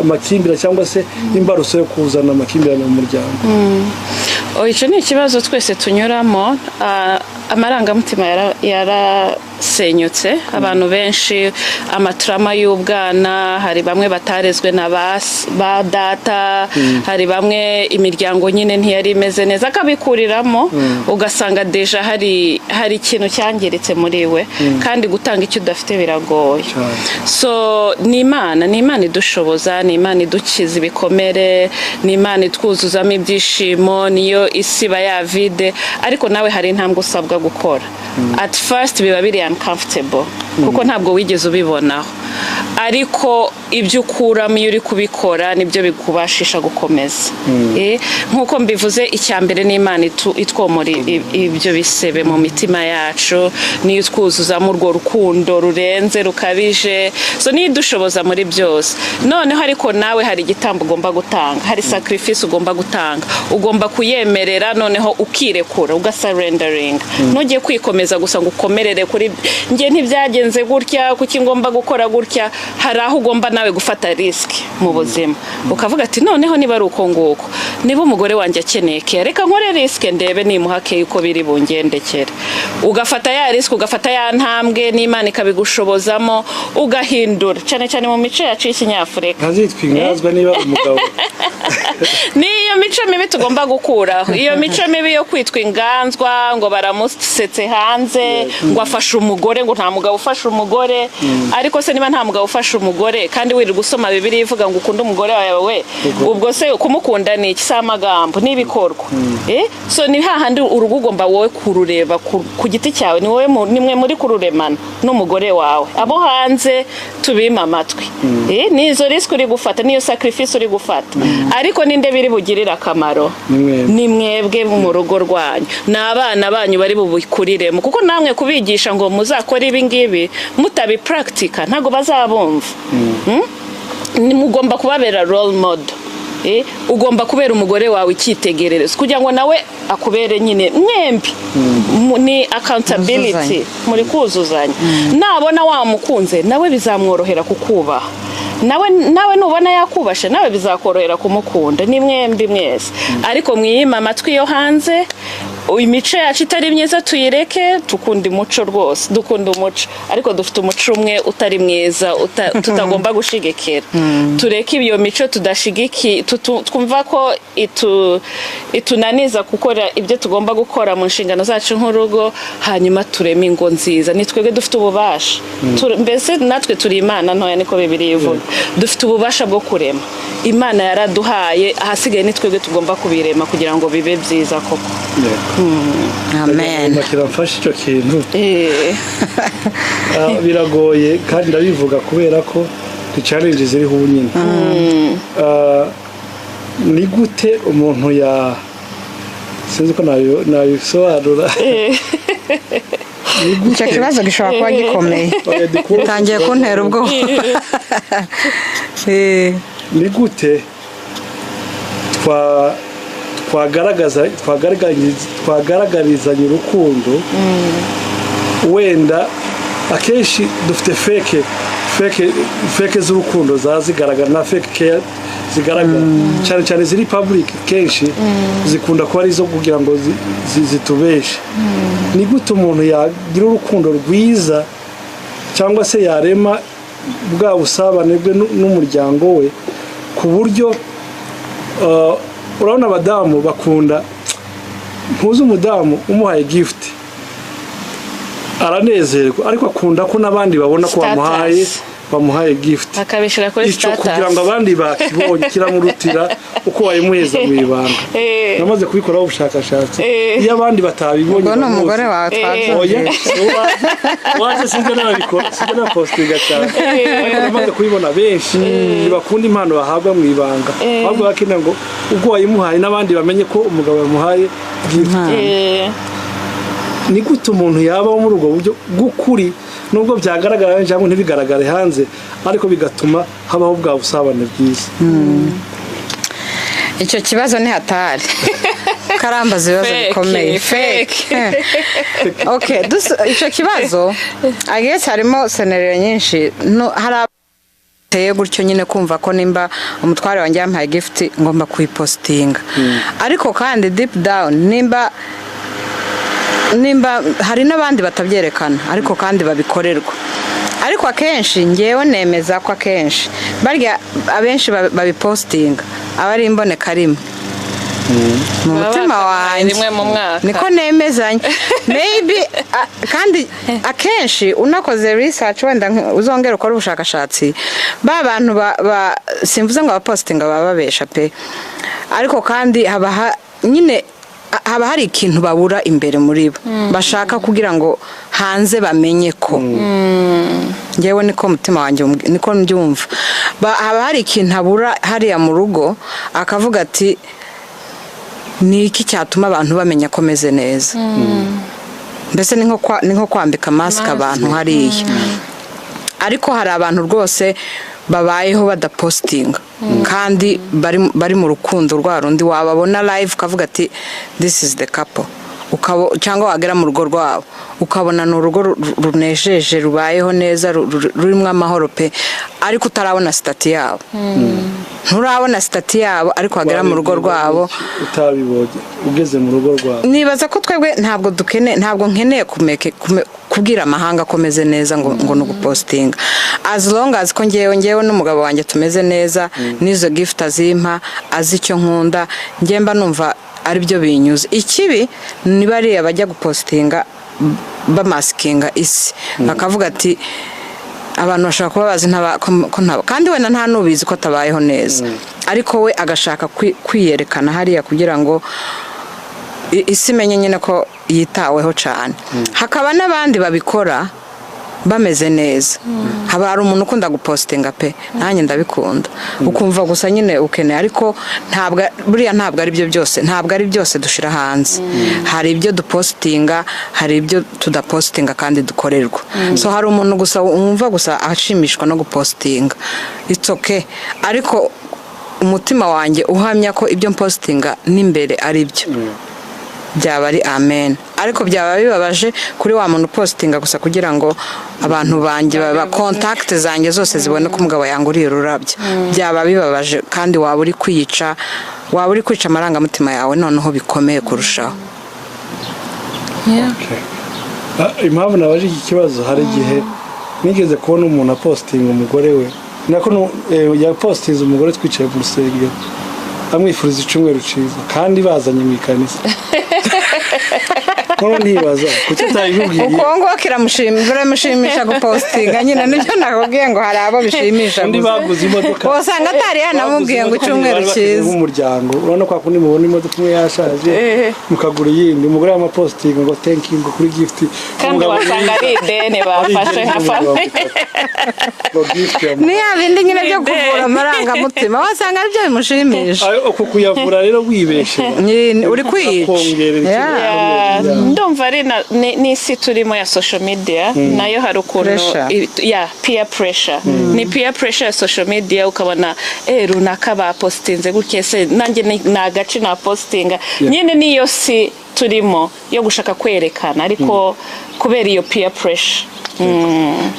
amakimbirane cyangwa se imbarutso yo kuzana amakimbirane mu muryango? Oh, icyo ni ikibazo twese tunyuramo. Amarangamutima yarasenyutse abantu benshi, ama trauma y'ubwana. Hari bamwe batarezwe na ba data, hari bamwe imiryango nyine ntiyari imeze neza, akabikuriramo, ugasanga déjà hari ikintu cyangiritse muri we. Kandi gutanga icyo udafite biragoye. Cyane. So ni Imana idushoboza, ni Imana idukiza ibikomere, ni Imana itwuzuzamo ibyishimo, niyo isiba ya vide. Ariko nawe hari intambwe usabwa gukora. At first biba biri uncomfortable kuko ntabwo wigeze ubibonaho, ariko ibyo ukuramo iyo uri kubikora nibyo bikubashisha gukomeza. Nk'uko mbivuze, icya mbere ni Imana itwomora ibyo bisebe mu mitima yacu, niyo itwuzuzamo urwo rukundo rurenze rukabije. So niyo idushoboza muri byose. Noneho ariko nawe hari igitambo ugomba gutanga, hari sacrifice ugomba gutanga, ugomba kuyemerera, noneho ukirekura, ugasurrenderinga. Ntujye kwikomeza gusa ngo ukomerere kuri njye ntibyagenze gutya, kuki ngomba gukora gutya. gutya. Hari aho ugomba nawe gufata risk mu buzima, ukavuga ati: "Noneho niba ari uko nguko, niba umugore wanjye akeneye care, reka nkore risk ndebe nimuha care uko biri bungendekere." Ugafata ya risk, ugafata ya ntambwe, n'Imana ikabigushobozamo, ugahindura, cyane cyane mu mico yacu y'ikinyafurika. Ntazitwa inganzwa niba ari umugabo. Niyo mico mibi tugomba gukuraho, iyo mico mibi yo kwitwa inganzwa, ngo baramusetse hanze, ngo afashe umugore, ngo nta mugabo ufashe umugore. Ariko se niba nta mugabo ufashe umugore, kandi wirirwa usoma Bibiliya ivuga ngo ukunde umugore wawe, ubwo se kumukunda ni iki? Si amagambo n'ibikorwa? So ni hahandi urugo ugomba wowe kurureba ku giti cyawe. Ni wowe nimwe muri kururemana n'umugore wawe, abo hanze tubima amatwi. Ni izo risk uri gufata, niyo sacrifice uri gufata, ariko ninde biri bugirire akamaro? Ni mwebwe. Ni mwebwe mu rugo rwanyu, ni abana banyu bari bubikuriremo, kuko namwe kubigisha ngo muzakore ibi ngibi mutabipurakitika ntabwo bazabumva. Ni mugomba kubabera role model. Ugomba kubera umugore wawe icyitegererezo kugira ngo nawe akubere nyine. Mwembi ni accountability. Muzuzanye. Muri kuzuzanya. Nabona wamukunze, nawe bizamworohera kukubaha. Nawe nubona yakubashe, nawe bizakorohera kumukunda. Ni mwembi mwese, ariko mwiyima amatwi yo hanze. Imico yacu itari myiza tuyireke, dukunda umuco rwose, dukunda umuco, ariko dufite umuco umwe utari mwiza tutagomba gushigikira. Tureke iyo mico tudashigiki, twumva ko itunaniza gukora ibyo tugomba gukora mu nshingano zacu nk'urugo, hanyuma tureme ingo nziza. Ni twebwe dufite ububasha. Mbese natwe turi imana ntoya, niko Bibiliya ivuga. Dufite ububasha bwo kurema, Imana yaraduhaye. Ahasigaye ni twebwe tugomba kubirema kugira ngo bibe byiza koko. Amen. Makira mfashe icyo kintu. Biragoye kandi ndabivuga kubera ko ni challenge ziriho ubu nyine. Ni gute umuntu ya, sinzi ko nabisobanura. Ni gute Icyo kibazo gishobora kuba gikomeye. Oya, ndi kubona Bitangiye ikibazo. kuntera ubwoba. Ni gute twagaragaza twagaragarizanya urukundo? Wenda akenshi dufite fake z'urukundo zaza zigaragara, na fake care zigaragara cyane cyane ziri public, kenshi zikunda kuba ari izo kugira ngo zitubeshe. Ni gute umuntu yagira urukundo rwiza cyangwa se yarema bwa busabane bwe n'umuryango we, ku buryo urabona abadamu bakunda, ntuzi, umudamu umuhaye gift aranezerwa, ariko akunda ko n'abandi babona ko Status. bamuhaye gift. Akabishyira kuri Icyo kugira ngo status. abandi bakibonye kiramurutira uko wayimuheza mu ibanga. Namaze kubikoraho ubushakashatsi. Iyo abandi batabibonye, Ubwo ni bamuzi. umugore wawe Oya, twabyumvise. waje, sinjya nabikora, sinjya napostinga cyane, ariko namaze kubibona, benshi ntibakunda impano bahabwa mu ibanga, ahubwo bakenera ngo ubwo wayimuhaye n'abandi bamenye ko umugabo yamuhaye gift. Ni gute umuntu yabaho muri ubwo buryo bw'ukuri, nubwo byagaragara cyangwa ntibigaragare hanze, ariko bigatuma habaho bwa busabane bwiza? Icyo kibazo ni hatari, karambaza ibibazo Fake, bikomeye. fake. Okay, icyo kibazo, I guess harimo scenario nyinshi. No, hari abateye gutyo nyine, kumva ko nimba umutware wanjye yampaye gift ngomba kuyipostinga. Ariko kandi deep down, nimba hari n'abandi batabyerekana ariko kandi babikorerwa, ariko akenshi ngewe nemeza ko akenshi barya abenshi babipostinga aba ari imboneka rimwe mu Baba mutima bakabaye wanjye. rimwe mu mwaka. Niko nemezanya maybe. Kandi akenshi unakoze research, wenda uzongera ukore ubushakashatsi, ba bantu simvuze ngo abapostinga baba babesha pe, ariko kandi haba nyine haba hari ikintu babura imbere muri bo bashaka kugira ngo hanze bamenye ko, ngewe niko umutima wanjye niko mbyumva. Haba hari ikintu abura hariya mu rugo, akavuga ati: "Ni iki cyatuma abantu bamenya ko meze neza?" Mbese ni nko kwambika masike abantu hariya. Ariko hari abantu rwose babayeho badapostinga kandi bari mu rukundo rwa rundi wababona live ukavuga ati: "This is the couple." Cyangwa wagera mu rugo rwabo ukabona ni urugo runejeje, rubayeho neza, rurimo amahoro pe, ariko utarabona status yabo, nturabona status yabo, ariko wagera mu rugo rwabo utabibonye ugeze mu rugo rwabo. Nibaza ko twebwe ntabwo dukeneye, ntabwo nkeneye kubwira amahanga ko meze neza ngo ni ugupostinga. As long as ko ngewe n'umugabo wanjye tumeze neza, n'izo gift azimpa, azi icyo nkunda, njye mba numva aribyo binyuze. Ikibi ni bariya bajya gupostinga bamaskinga isi, bakavuga ati abantu bashobora kuba bazi ko ntaba, kandi wenda nta n'ubizi ko atabayeho neza, ariko we agashaka kwiyerekana hariya kugira ngo isi imenye nyine ko yitaweho cyane. Hakaba n'abandi babikora bameze neza. Haba hari umuntu ukunda gupostinga pe, nanjye ndabikunda, ukumva gusa nyine ukeneye, ariko ntabwo buriya, ntabwo ari byo byose, ntabwo ari byose dushyira hanze. Hari ibyo dupostinga, hari ibyo tudapostinga kandi dukorerwa. So hari umuntu gusa wumva gusa ashimishwa no gupostinga, it's okay, ariko umutima wanjye uhamya ko ibyo mpostinga n'imbere ari byo, byaba ari amen. Ariko byaba bibabaje kuri wa muntu upostinga gusa kugira ngo abantu banjye baba contact zanjye zose zibone ko umugabo yanguriye ururabyo. Byaba bibabaje kandi waba uri kwica, waba uri kwica amarangamutima yawe noneho bikomeye kurushaho. Okay. Impamvu nabaje iki kibazo, hari igihe nigeze kubona umuntu apostinga umugore we, nako yapostinze umugore twicaye mu rusengero, amwifuriza icyumweru cyiza kandi bazanye mu ikanisa. Noneho ntibaza kuki atabimubwiye. Uko nguko biramushimisha gupostinga nyine, nibyo nakubwiye ngo hari abo bishimisha Undi gusa. baguze imodoka. Wasanga atari yanamubwiye ngo Baguze imodoka, icyumweru bari bakeneye cyiza. nk'umuryango, urabona kwa kundi mubona imodoka imwe yashaje mukagura iyindi, umugore yamapostinga ngo thank you, ngo kuri gift. Kandi Umugabo wasanga ari ideni bafashe nka famille. Ngo gift ya Ni ya bindi nyine byo kuvura amarangamutima, wasanga aribyo bimushimisha. Ayo, uku kuyavura rero wibeshera Uri kwiyica. Kongerera ikintu Yeah, gikomeye. Ndumva ari n'isi turimo ya social media nayo hari ukuntu Pressure. Ya peer pressure, ni peer pressure ya social media, ukabona runaka bapostinze gutya, se nanjye ni agace napostinga nyine. Niyo si turimo yo gushaka kwerekana, ariko kubera iyo peer pressure.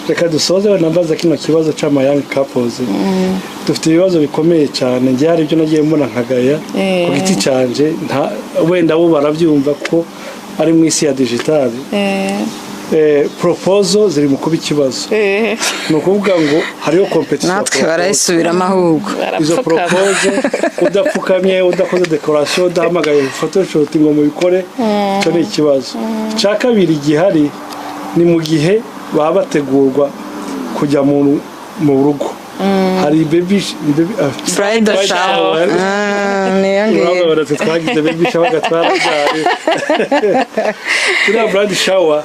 Reka dusoze wenda mbaza kino kibazo cy'ama young couples. Dufite ibibazo bikomeye cyane. Njye hari ibyo nagiye mbona nkagaya ku giti cyanjye, wenda bo barabyumva ko ari mu isi ya digital. Proposal ziri mu kuba ikibazo. Ni ukuvuga ngo hariho competition ya Natwe proposal. barayisubiramo ahubwo. Izo Barapfukama. proposal, udapfukamye, udakoze decoration, udahamagaye photoshoot ngo mubikore, icyo ni ikibazo. Icya kabiri gihari ni mu gihe baba bategurwa kujya mu rugo, hari baby Bridal shower. Niyo ngiyo. Urabona baratse twagize baby shower gatwarabyaye. Turiya bride shower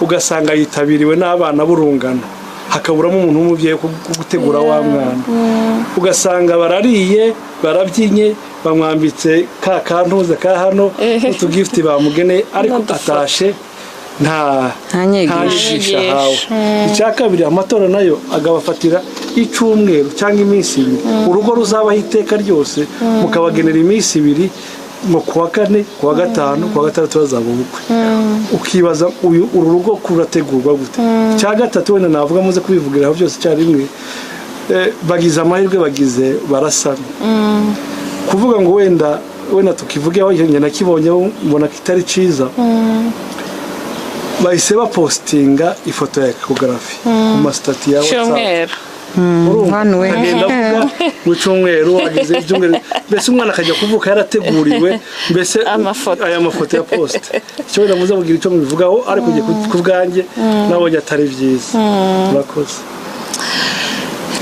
ugasanga yitabiriwe n'abana b'urungano, hakaburamo umuntu w'umubyeyi wo gutegura wa mwana. Ugasanga barariye, barabyinnye, bamwambitse ka kantuza ka hano n'utugift bamugeneye, ariko atashe nta Nta nyigisho. Nyigisho ahawe. Icya kabiri, amatora nayo agabafatira icyumweru cyangwa iminsi 2. Urugo ruzabaho iteka ryose, mukabagenera iminsi 2 ngo kuwa kane, kuwa gatanu, kuwa gatandatu bazaba ubukwe. Ukibaza uyu uru rugo kurategurwa gute? Icya gatatu wenda navuga, muze kubivugiraho byose icyarimwe, bagize amahirwe, bagize barasana, kuvuga ngo wenda tukivugeho, njye nakibonyeho mbona kitari cyiza. Bahise bapostinga ifoto ya échographie ku mastatus ya WhatsApp. Cyumweru. Urumva? One way. Akagenda avuga mu cyumweru, agize ibyumweru, mbese umwana akajya kuvuka yarateguriwe mbese Amafoto. Aya mafoto ya post, icyo wenda muze mugira icyo mubivugaho, ariko njye ku bwanjye nabonye atari byiza. Murakoze.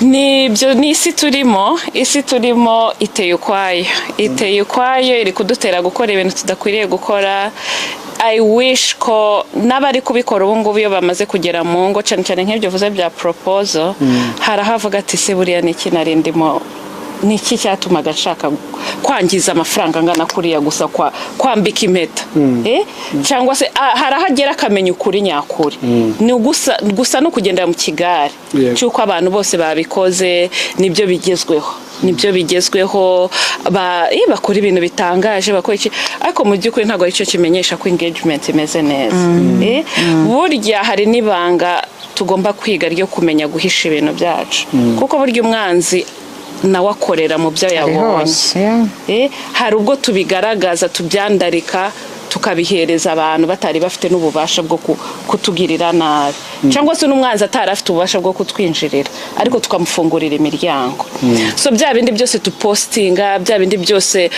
Nibyo, ni isi turimo. Isi turimo iteye ukwayo, iteye ukwayo, iri kudutera gukora ibintu tudakwiriye gukora. I wish ko n'abari kubikora ubu ngubu, iyo bamaze kugera mu ngo, cyane cyane nk'ibyo uvuze bya proposal, hari aho avuga ati: "Se buriya ni iki nari ndimo? Ni iki cyatumaga nshaka kwangiza amafaranga angana kuriya gusa kwa kwambika impeta?" Cyangwa se hari aho agera akamenya ukuri nyakuri, ni gusa gusa no kugendera mu kigare cy'uko abantu bose babikoze, nibyo bigezweho. Nibyo bigezweho. Bakora ibintu bitangaje, bakora iki, ariko mu by'ukuri ntabwo aricyo kimenyesha ko engagement imeze neza. Burya hari n'ibanga tugomba kwiga ryo kumenya guhisha ibintu byacu, kuko burya umwanzi nawe akorera mu byo Ari yabonye. hose, yeah. Hari ubwo tubigaragaza, tubyandarika, tukabihereza abantu batari bafite n'ububasha bwo kutugirira nabi, cyangwa se n'umwanzi atari afite ububasha bwo kutwinjirira, ariko tukamufungurira imiryango. So bya bindi byose tupostinga, bya bindi byose,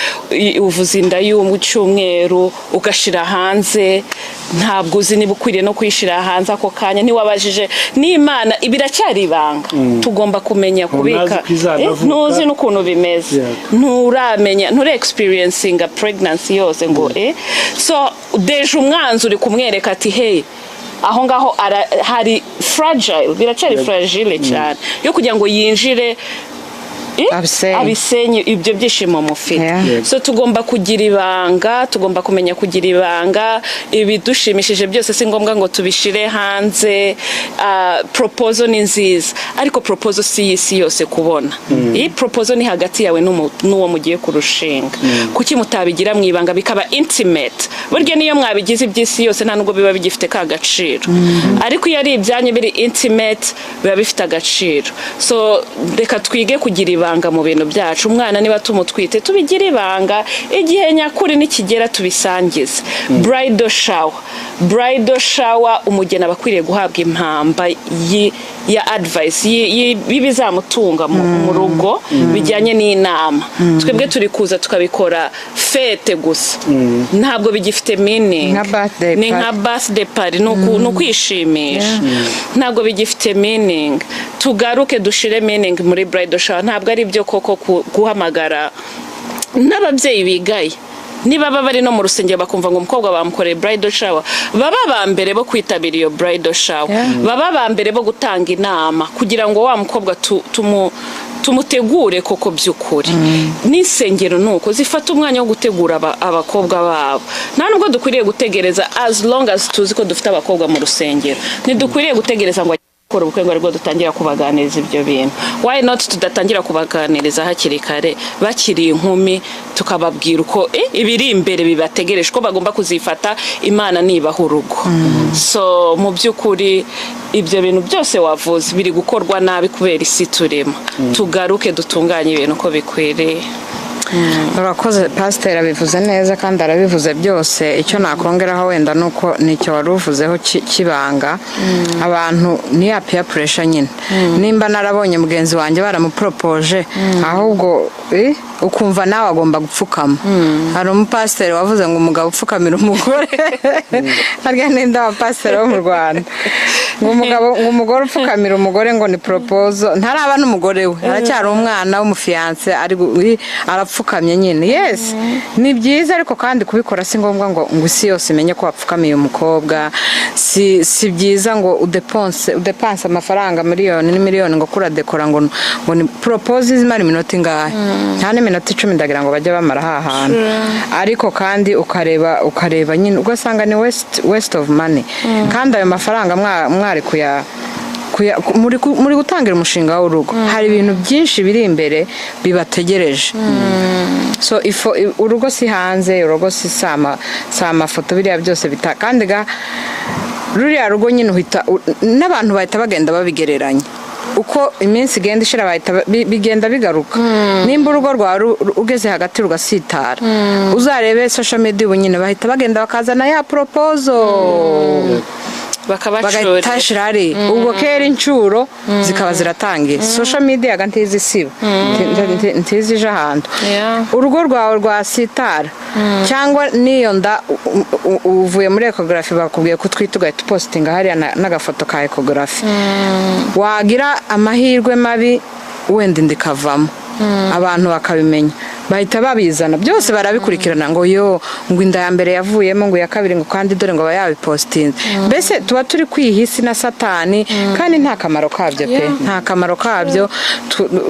uvuza inda y'cyumweru ugashyira hanze, ntabwo uzi niba ukwiriye no kuyishyira hanze ako kanya. Ntiwabajije n'Imana, biracyari ibanga. Tugomba kumenya kubika. Ko izanavuka. Ntuzi n'ukuntu bimeze. Nturamenya, nture experiencinga pregnancy yose ngo so déjà umwanzi uri kumwereka ati: "Hey, aho ngaho hari fragile, biracyari fragile cyane yo kugira ngo yinjire Abisenye. abisenye ibyo byishimo mufite." So tugomba kugira ibanga, tugomba kumenya kugira ibanga. Ibidushimishije byose si ngombwa ngo tubishire hanze. Proposal ni nziza, ariko proposal si y'isi yose kubona. Iyi proposal ni hagati yawe n'uwo mugiye kurushinga. Kuki mutabigira mu ibanga, bikaba intimate? Burya niyo mwabigize iby'isi yose, nta nubwo biba bigifite ka gaciro, ariko iyo ari ibyanyu biri intimate, biba bifite agaciro. So reka twige kugira ibanga mu bintu byacu. Umwana niba tumutwite, tubigire ibanga, igihe nyakuri nikigera tubisangize. Bridal shower, bridal shower, umugeni aba akwiriye guhabwa impamba ya advice y'ibizamutunga mu rugo, bijyanye n'inama. Twebwe turi kuza tukabikora fête gusa, ntabwo bigifite meaning. Nka birthday Ni nka party. Birthday party, ni ukwishimisha, ntabwo bigifite meaning. Tugaruke dushire meaning muri bridal shower. Ntabwo ari byo koko guhamagara n'ababyeyi bigaye. Niba baba bari no mu rusengero, bakumva ngo umukobwa bamukoreye bridal shower, baba ba mbere bo kwitabira iyo bridal shower, baba ba mbere bo gutanga inama kugira ngo wa mukobwa tumutegure koko by'ukuri. N'insengero ni uko zifata umwanya wo gutegura abakobwa babo. Nta nubwo dukwiriye gutegereza, as long as tuzi ko dufite abakobwa mu rusengero, ntidukwiriye gutegereza ngo gukora ubukwe ngo aribwo dutangira kubaganiriza ibyo bintu. Why not tudatangira kubaganiriza hakiri kare, bakiri inkumi, tukababwira uko ibiri imbere bibategereje, ko bagomba kuzifata Imana nibaha urugo? So mu by'ukuri ibyo bintu byose wavuze biri gukorwa nabi kubera isi turimo. Tugaruke dutunganye ibintu uko bikwiriye. Urakoze, pasiteri abivuze neza kandi arabivuze byose. Icyo nakongeraho wenda ni uko nicyo wari uvuzeho cy'ibanga. Abantu ni ya peer pressure nyine. Nimba narabonye mugenzi wanjye baramuporopoje, ahubwo ukumva nawe agomba gupfukama. Hari umupasiteri wavuze ngo umugabo upfukamira umugore, harya ninde abapasiteri bo mu Rwanda, ngo umugabo, ngo umugore upfukamira umugore ngo ni proposal, ntaraba n'umugore we, aracyari umwana w'umufiancé, ari arapfukamye nyine. Yes, ni byiza, ariko kandi kubikora si ngombwa ngo isi yose imenye ko wapfukamiye umukobwa. Si byiza ngo udepanse amafaranga miliyoni n'imiliyoni ngo kuradekora ngo ni propose izimara iminota ingahe? Nta n'iminota 10 ndagira ngo bajye bamara ha hantu. Ariko kandi ukareba nyine ugasanga ni waste of money, kandi ayo mafaranga mwari muri gutangira umushinga w'urugo, hari ibintu byinshi biri imbere bibategereje. So ifo urugo si hanze, urugo si amafoto, biriya byose bita. Kandi ga ruriya rugo nyine uhita n'abantu bahita bagenda babigereranya uko iminsi igenda ishira, bahita bigenda bigaruka. Nimba urugo rwawe ugeze hagati rugasitara, uzarebe social media ubu nyine bahita bagenda bakazana ya proposal, bakabacurira, bagahita shirari ubwo kera inshuro zikaba ziratangiye. Social media ga ntizisiba, ntizije ahantu. Urugo rwawe rwasitara, cyangwa n'iyo nda uvuye muri échographie bakubwiye ko utwite, ugahita upositinga hariya n'agafoto ka échographie. Wagira amahirwe mabi wenda inda ikavamo, abantu bakabimenya, bahita babizana byose, barabikurikirana ngo yo, ngo inda ya mbere yavuyemo, ngo iya kabiri, ngo kandi dore ngo aba yabipositinze. Mbese tuba turi kwiha isi na Satani, kandi nta kamaro kabyo pe, nta kamaro kabyo.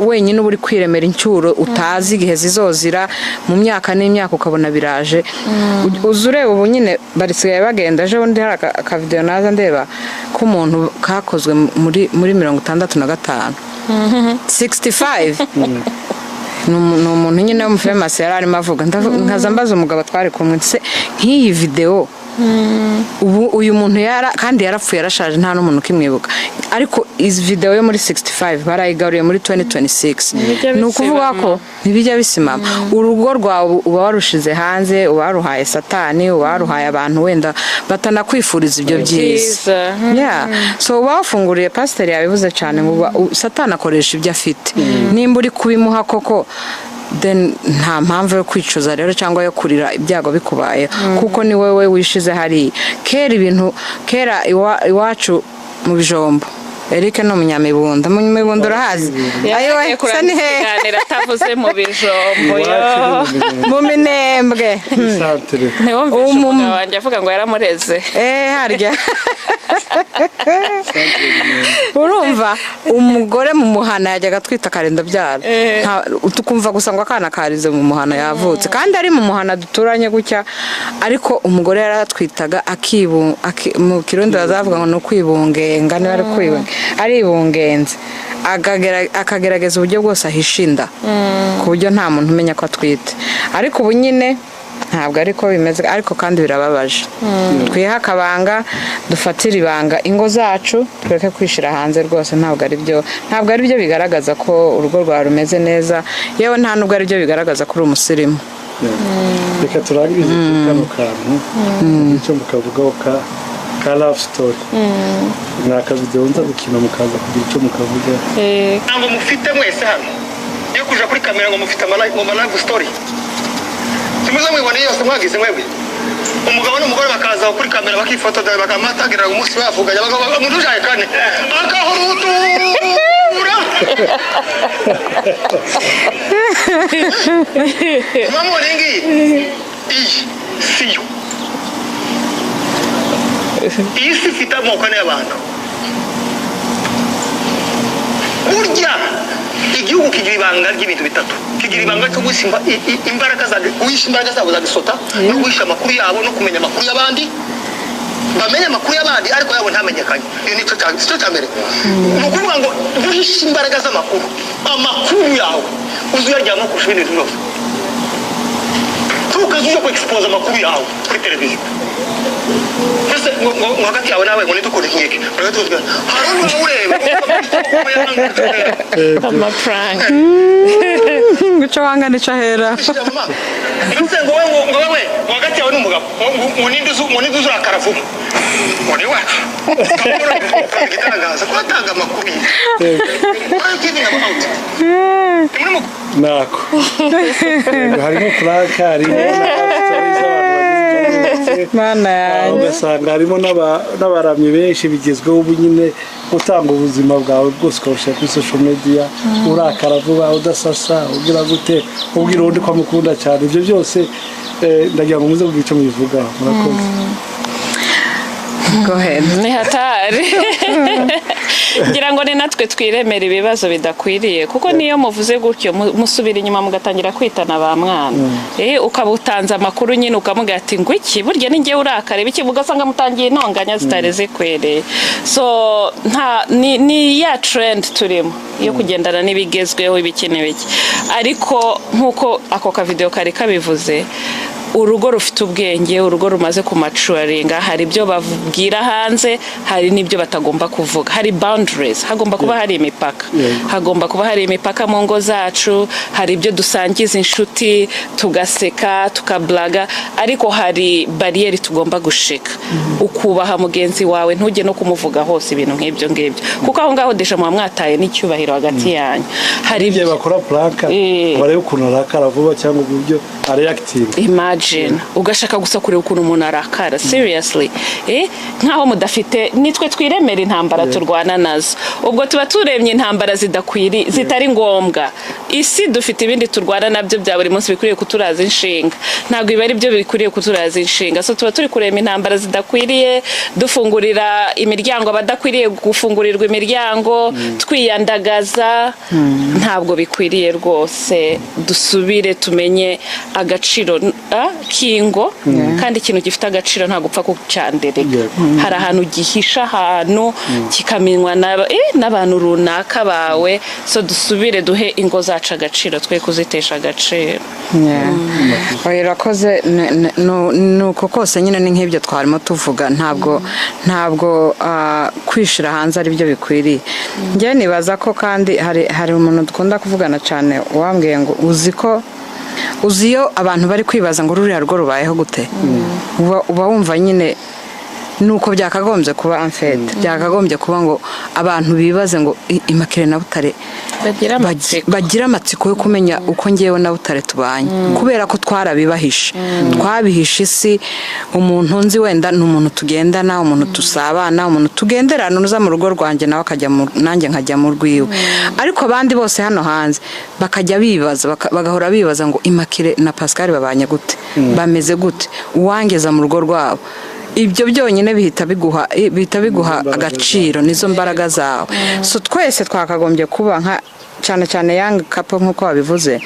Wenyine uba uri kwiremera incyuro utazi igihe zizozira, mu myaka n'imyaka ukabona biraje. Uza ureba ubu nyine barisigaye bagenda. Ejo bundi hari akavidewo naza ndeba k'umuntu kakozwe muri 65, 65. Ni umuntu nyine w'umufemasi yari arimo avuga. Nkaza mbaza umugabo twari kumwe, se nk'iyi videwo ubu uyu muntu yara kandi yarapfuye, yarashaje, nta n'umuntu ukimwibuka, ariko izi videwo yo muri 65 barayigaruye muri 2026. Ntibijya Ni ukuvuga bisimama. ko ntibijya bisimama. Urugo rwawe uba warushize hanze, uba waruhaye Satani, uba waruhaye abantu wenda batanakwifuriza ibyo byiza. Byiza. Yeah. So uba wafunguriye, pasiteri yabivuze cyane ngo Satani akoresha ibyo afite. Nimba uri kubimuha koko, then nta mpamvu yo kwicuza rero cyangwa yo kurira ibyago bikubayeho, kuko ni wowe wishize hariya. Kera ibintu, kera iwacu mu bijombo, Eric ni umunyamibunda, mu Mibunda urahazi? Ayiwe, Yagiye se ni kurangiza hehe? ikiganiro atavuze mu bijombo yo. Iwacu ni mu Mu Minembwe. Santere. Ntiwumvishe umugabo wanjye avuga ngo yaramureze? Eh, harya urumva umugore mu muhana yajyaga atwita akarinda abyara. Tukumva gusa ngo akana karize mu muhana, yavutse, kandi ari mu muhana duturanye gutya. Ariko umugore yaratwitaga mu Kirundi bazavuga ngo ni ukwibungenga, niba ari kwibunga, aribungenze, akagerageza uburyo bwose ahisha inda ku buryo nta muntu umenya ko atwite. Ariko ubu nyine ntabwo ariko bimeze. Ariko kandi birababaje. Twihe akabanga, dufatire ibanga ingo zacu, tureke kwishyira hanze rwose. Ntabwo ari byo bigaragaza ko urugo rwawe rumeze neza, yewe nta nubwo ari byo bigaragaza ko uri umusirimu. Reka turangirize kuri kano kantu, icyo mukavugaho ka love story. Ni akavidewo nza gukina, mukaza kugira icyo mukavuga. Ntabwo mufite mwese hano iyo kuja kuri kamera ngo mufite ngo ama love story. Simuze mwibone yose mwagize mwebwe, umugabo n'umugore bakaza kuri kamera bakifotoza, bakamatagira umunsi bavuganye, umuntu ujaye kane akahurutura. Mwamubona iyi ngiyi, iyi siyo. Iyi si ifite amoko ane y'abantu. Burya igihugu kigira ibanga ry'ibintu bitatu: kigira ibanga cyo guhisha imbaraga za guhisha imbaraga zabo za gisota, no guhisha amakuru yabo, no kumenya amakuru y'abandi. Bamenye amakuru y'abandi ariko yabo ntamenyekanye. Iyo nicyo cya cyo cya mbere. Ni ukuvuga ngo guhisha imbaraga z'amakuru, amakuru yawe uzi uyaryamo kurusha ibindi bintu byose. Ntukaze uje ku expose amakuru yawe kuri televiziyo. Mbese ngo hagati yawe nawe ngo nidukore iki ngiki, hari umuntu ureba? Amafaranga. Guca wanga nica ahera. Mbese ngo wowe, ngo wowe, ngo hagati yawe n'umugabo, ngo ninde uzi urakara vuba? Ngo ni wacu igitangaza ko atanga amakuru ye. Why are you giving them out? Ni muri Nako. Yego, harimo prank, harimo na love story z'abantu bagize ibyo bubatse. Mana yanjye! Ugasanga harimo n'abaramyi benshi bigezweho ubu nyine, utanga ubuzima bwawe bwose ukabushyira kuri social media, urakara vuba, udasasa, ugira gute, ubwira undi ko amukunda cyane. Ibyo byose, ndagira ngo muze kugira icyo mubivugaho. Murakoze. Go ahead. Ni hatari. Ngira ngo ni natwe twiremera ibibazo bidakwiriye, kuko niyo muvuze gutyo musubira inyuma mugatangira kwitana ba mwana. Ukaba utanze amakuru nyine, ukamubwira ati ngo iki, burya ni njyewe urakara ibiki, ugasanga mutangiye intonganya zitari zikwiriye. So nta ni ya trend turimo yo kugendana n'ibigezweho, ibiki n'ibiki. Ariko nk'uko ako kavidewo kari kabivuze, urugo rufite ubwenge, urugo rumaze kumaturinga, hari ibyo babwira hanze, hari n'ibyo batagomba kuvuga. Hari boundaries, hagomba kuba hari imipaka. Hagomba kuba hari imipaka mu ngo zacu. Hari ibyo dusangiza inshuti, tugaseka, tukablaga, ariko hari bariyeri tugomba gushika, ukubaha mugenzi wawe, ntujye no kumuvuga hose ibintu nk'ibyo ngibyo, kuko aho ngaho déjà muba mwataye n'icyubahiro hagati yanyu. Hari Igihe bakora prank, barebe ukuntu arakara vuba cyangwa uburyo areactinga. Imagine, ugashaka gusa kureba ukuntu umuntu arakara, seriously, nkaho mudafite. Nitwe twiremera intambara turwana nazo. Ubwo tuba turemye intambara zidakwiri, zitari ngombwa. Isi dufite ibindi turwana nabyo bya buri munsi bikwiriye kuturaza inshinga, ntabwo ibi ari byo bikwiriye kuturaza inshinga. So tuba turi kurema intambara zidakwiriye, dufungurira imiryango abadakwiriye gufungurirwa imiryango, twiyandagaza. Ntabwo bikwiriye rwose. Dusubire tumenye agaciro. kingo, kandi ikintu gifite agaciro ntabwo upfa kucyandereka. Hari ahantu gihisha, ahantu kikamenywa n'abantu runaka bawe. So dusubire duhe ingo zacu agaciro, twe kuzitesha agaciro. Yeah. Oya, urakoze. Ni uko kose nyine, ni nk'ibyo twarimo tuvuga. Ntabwo kwishira hanze ari byo bikwiriye. Njyewe nibaza ko kandi hari umuntu dukunda kuvugana cyane wambwiye ngo uzi ko uzi iyo abantu bari kwibaza ngo ruriya rugo rubayeho gute, uba wumva nyine nuko byakagombye kuba. En fait, byakagombye kuba ngo abantu bibaze ngo Immaculée na Butare bagira amatsiko. Bagira amatsiko yo kumenya uko ngewe na Butare tubanye, kubera ko twarabibahishe, twabihishe isi. Umuntu nzi wenda ni umuntu tugendana, umuntu dusabana, umuntu tugenderana, uza mu rugo rwanjye nawe akajya nanjye nkajya mu rwiwe, ariko abandi bose hano hanze bakajya bibaza, bagahora bibaza ngo Immaculée na Pascal babanye gute, bameze gute, uwangeza mu rugo rwabo. Ibyo byonyine bihita biguha imbaraga. Agaciro, nizo mbaraga zawe. So twese twakagombye kuba nka, cyane cyane young couple, nk'uko wabivuze,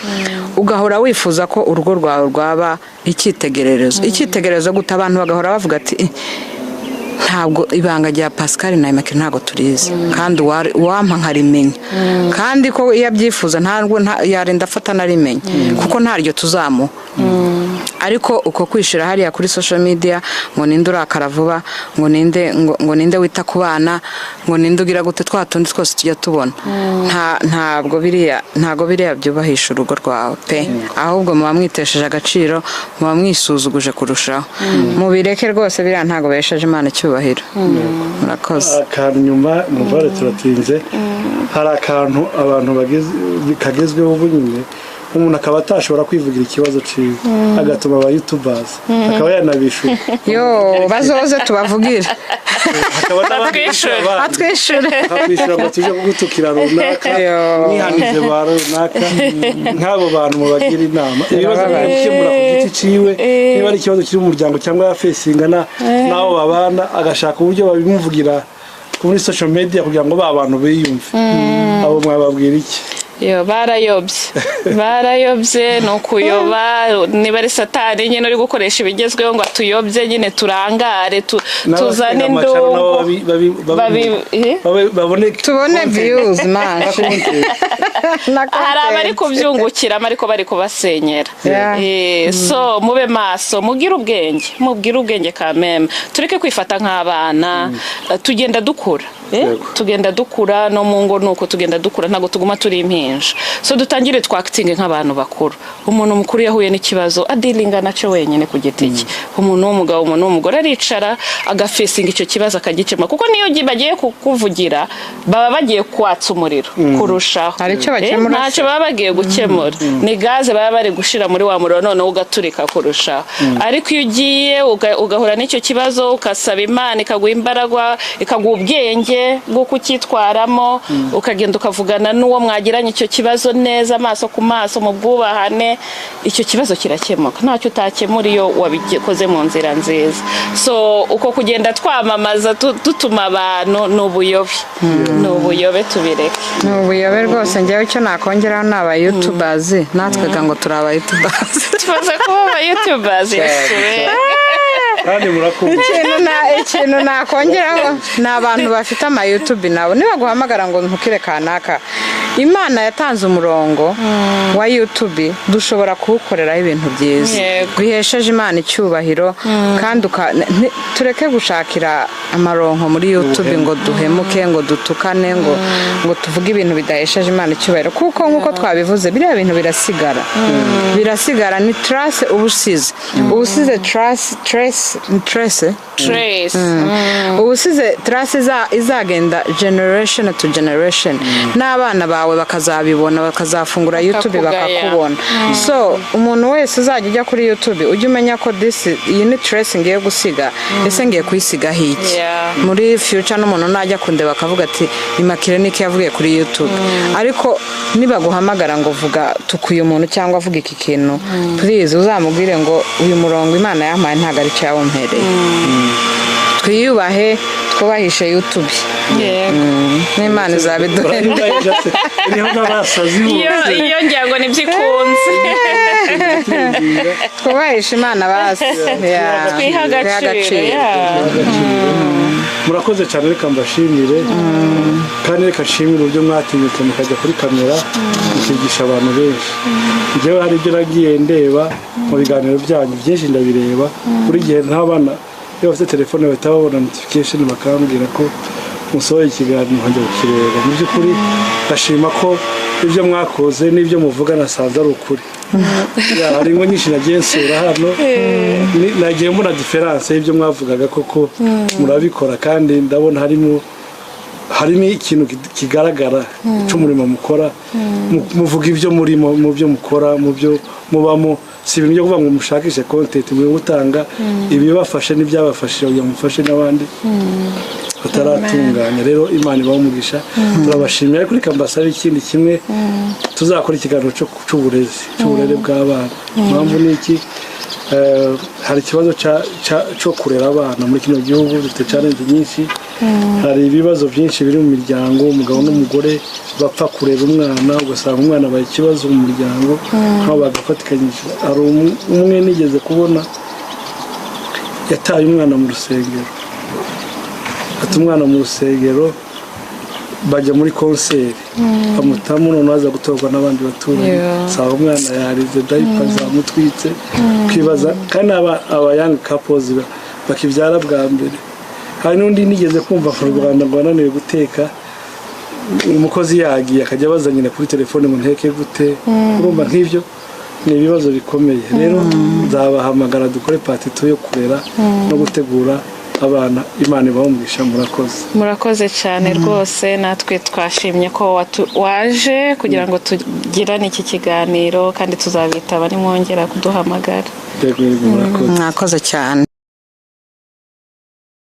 ugahora wifuza ko urugo rwawe rwaba icyitegererezo. Icyitegererezo gute? Abantu bagahora bavuga ati: "Eh, ntabwo ibanga rya Pascal na Immaculée ntabwo turizi, kandi uwampa nkarimenya." Kandi ko iyo abyifuza ntabwo yarinda afata narimenya, kuko ntaryo tuzamuha. Ariko uko kwishira hariya kuri social media ngo ninde urakara vuba, ngo ninde, ngo ninde wita ku bana, ngo ninde ugira gute, twa tundi twose tujya tubona, ntabwo biriya byubahisha urugo rwawe pe. Ahubwo muba mwitesheje agaciro, muba mwisuzuguje kurushaho. Mubireke rwose, biriya ntabwo behesheje Imana icyubahiro. Murakoze. Akantu nyuma, muvare turatinze. Hari akantu abantu kagezweho ubu nyine, umuntu akaba atashobora kwivugira ikibazo ciwe, agatuma aba youtubers, akaba yanabishura. Yo, bazoze tubavugire. Hakaba n'abandi bishyura abandi. Atwishure. Bakwishyura ngo tuje kugutukira runaka, Yo. mwihanije ba runaka. Nk'abo bantu mubagira inama, ibibazo bari gukemura ku giti ciwe, niba ari ikibazo kiri mu muryango cyangwa yafesinga n'abo babana, agashaka uburyo babimuvugira kuri social media kugira ngo ba bantu biyumve, abo mwababwira iki? Yo, barayobye, barayobye. Ni ukuyoba, niba ari Satani nyine uri gukoresha ibigezweho ngo atuyobye nyine, turangare, tuzane n'abafite amacaro nabo indungu. Babone tubone views man. Hari abari kubyungukiramo ariko bari kubasenyera. So mube maso, mugire ubwenge, mubwire ubwenge kameme, tureke kwifata nk'abana. Tugenda dukura. Yego. Tugenda dukura, no mu ngo nuko tugenda dukura, ntabwo tuguma turi impinja. So dutangire twakitinge nk'abantu bakuru. Umuntu mukuru yahuye n'ikibazo adilinga nacyo wenyine ku giti cye. Umuntu w'umugabo, umuntu w'umugore aricara agafesinga icyo kibazo, akagikemura, kuko niyo bagiye kukuvugira baba bagiye kwatsa umuriro kurushaho. Hari icyo bakemura se? Ntacyo baba bagiye gukemura, ni gaze baba bari gushira muri wa muriro, noneho ugaturika kurushaho. Ariko iyo ugiye ugahura n'icyo kibazo, ugasaba Imana ikaguha imbaraga, ikaguha ubwenge bwo kucyitwaramo, ukagenda ukavugana n'uwo mwagiranye icyo kibazo neza, amaso ku maso, mu bwubahane, icyo kibazo kirakemuka. Ntacyo utakemura iyo wabikoze mu nzira nziza. So uko kugenda twamamaza, dutuma abantu, ni ubuyobe, ni ubuyobe, tubireke. Ni ubuyobe rwose. Njyewe icyo nakongeraho ni aba youtubers, natwe ga ngo turi aba youtubers. Tumaze kuba aba youtubers, Yesu we. Kandi murakunda. Ikintu nakongeraho ni abantu bafite ama YouTube nabo, nibaguhamagara ngo ntukire kanaka, Imana yatanze umurongo wa YouTube, dushobora kuwukoreraho ibintu byiza bihesheje Imana icyubahiro. Kandi tureke gushakira amaronko muri YouTube ngo duhemuke, ngo dutukane, ngo tuvuge ibintu bidahesheje Imana icyubahiro, kuko nk'uko twabivuze, biriya bintu birasigara, birasigara. Ni trace uba usize, uba usize trace, trace, trace. Trace. Uba usize trace izagenda generation to generation, n'abana bawe bakazabibona, bakazafungura YouTube bakakugaya. Bakakubona. So umuntu wese uzajya ujya kuri YouTube, ujye umenya ko this iyi ni trace ngiye gusiga. Ese ngiye kuyisigaho iki muri future? N'umuntu najya kundeba akavuga ati: "Immaculée niki yavugiye kuri YouTube." Ariko nibaguhamagara ngo vuga tukuye umuntu cyangwa avuga iki kintu, please uzamubwire ngo uyu murongo Imana yampaye ntabwo ari cyo yawumpereye. Twiyubahe, twubahishe YouTube. N'Imana izabiduhembe. Iriho n'abasazi Iyo bose. Iyo ngira ngo nibyo ikunze. Turasenga. Twubahisha Imana basi. Yeah. Twiha agaciro, yeah. Murakoze cyane, reka mbashimire kandi reka nshimire uburyo mwatinyutse mukajya kuri kamera mukigisha abantu benshi. Njyewe hari ibyo nagiye ndeba mu biganiro byanyu byinshi, ndabireba buri gihe. Ntabana iyo bafite telefone bahita babona notification bakambwira ko musohoye ikiganiro, nkajya kukireba. Mu by'ukuri ndashima ko ibyo mwakoze n'ibyo muvuga nasanze ari ukuri. Yeah, hari ingo nyinshi nagiye nsura hano. Nagiye mbona différence y'ibyo mwavugaga, koko murabikora kandi ndabona harimo ikintu kigaragara cy'umurimo mukora. Muvuga ibyo murimo, mu byo mukora, mu byo mubamo. Si ibintu byo kuvuga ngo mushakishe content, muri gutanga ibibafashe n'ibyabafashije kugira ngo mufashe n'abandi bataratunganya. Rero Imana ibahe umugisha, turabashimira. Ariko reka mbasabe ikindi kimwe: tuzakora ikiganiro cy'uburezi, cy'uburere bw'abana. Impamvu ni iki? Hari ikibazo cyo kurera abana muri kino gihugu. Dufite challenge nyinshi, hari ibibazo byinshi biri mu miryango, umugabo n'umugore bapfa kurera umwana, ugasanga umwana abaye ikibazo mu muryango nk'aho bagafatikanyije. Hari umwe nigeze kubona yataye umwana mu rusengero, ata umwana mu rusengero, bajya muri concert, bamutamo, noneho aza gutorwa n'abandi baturanyi. Saba umwana yarize, diaper zamutwitse. Kwibaza kandi aba young couples bakibyara bwa mbere. Hari n'undi nigeze kumva mu Rwanda ngo wananiwe guteka, umukozi yagiye, akajya abaza nyina kuri telefone ngo nteke gute. Urumva nk'ibyo ni ibibazo bikomeye. Rero nzabahamagara dukore part 2 yo kurera no gutegura abana. Imana ibahe umugisha, murakoze. Murakoze cyane rwose. Natwe twashimye ko waje kugira ngo tugirane iki kiganiro, kandi tuzabitaba nimwongera kuduhamagara. Yego, murakoze. Mwakoze cyane.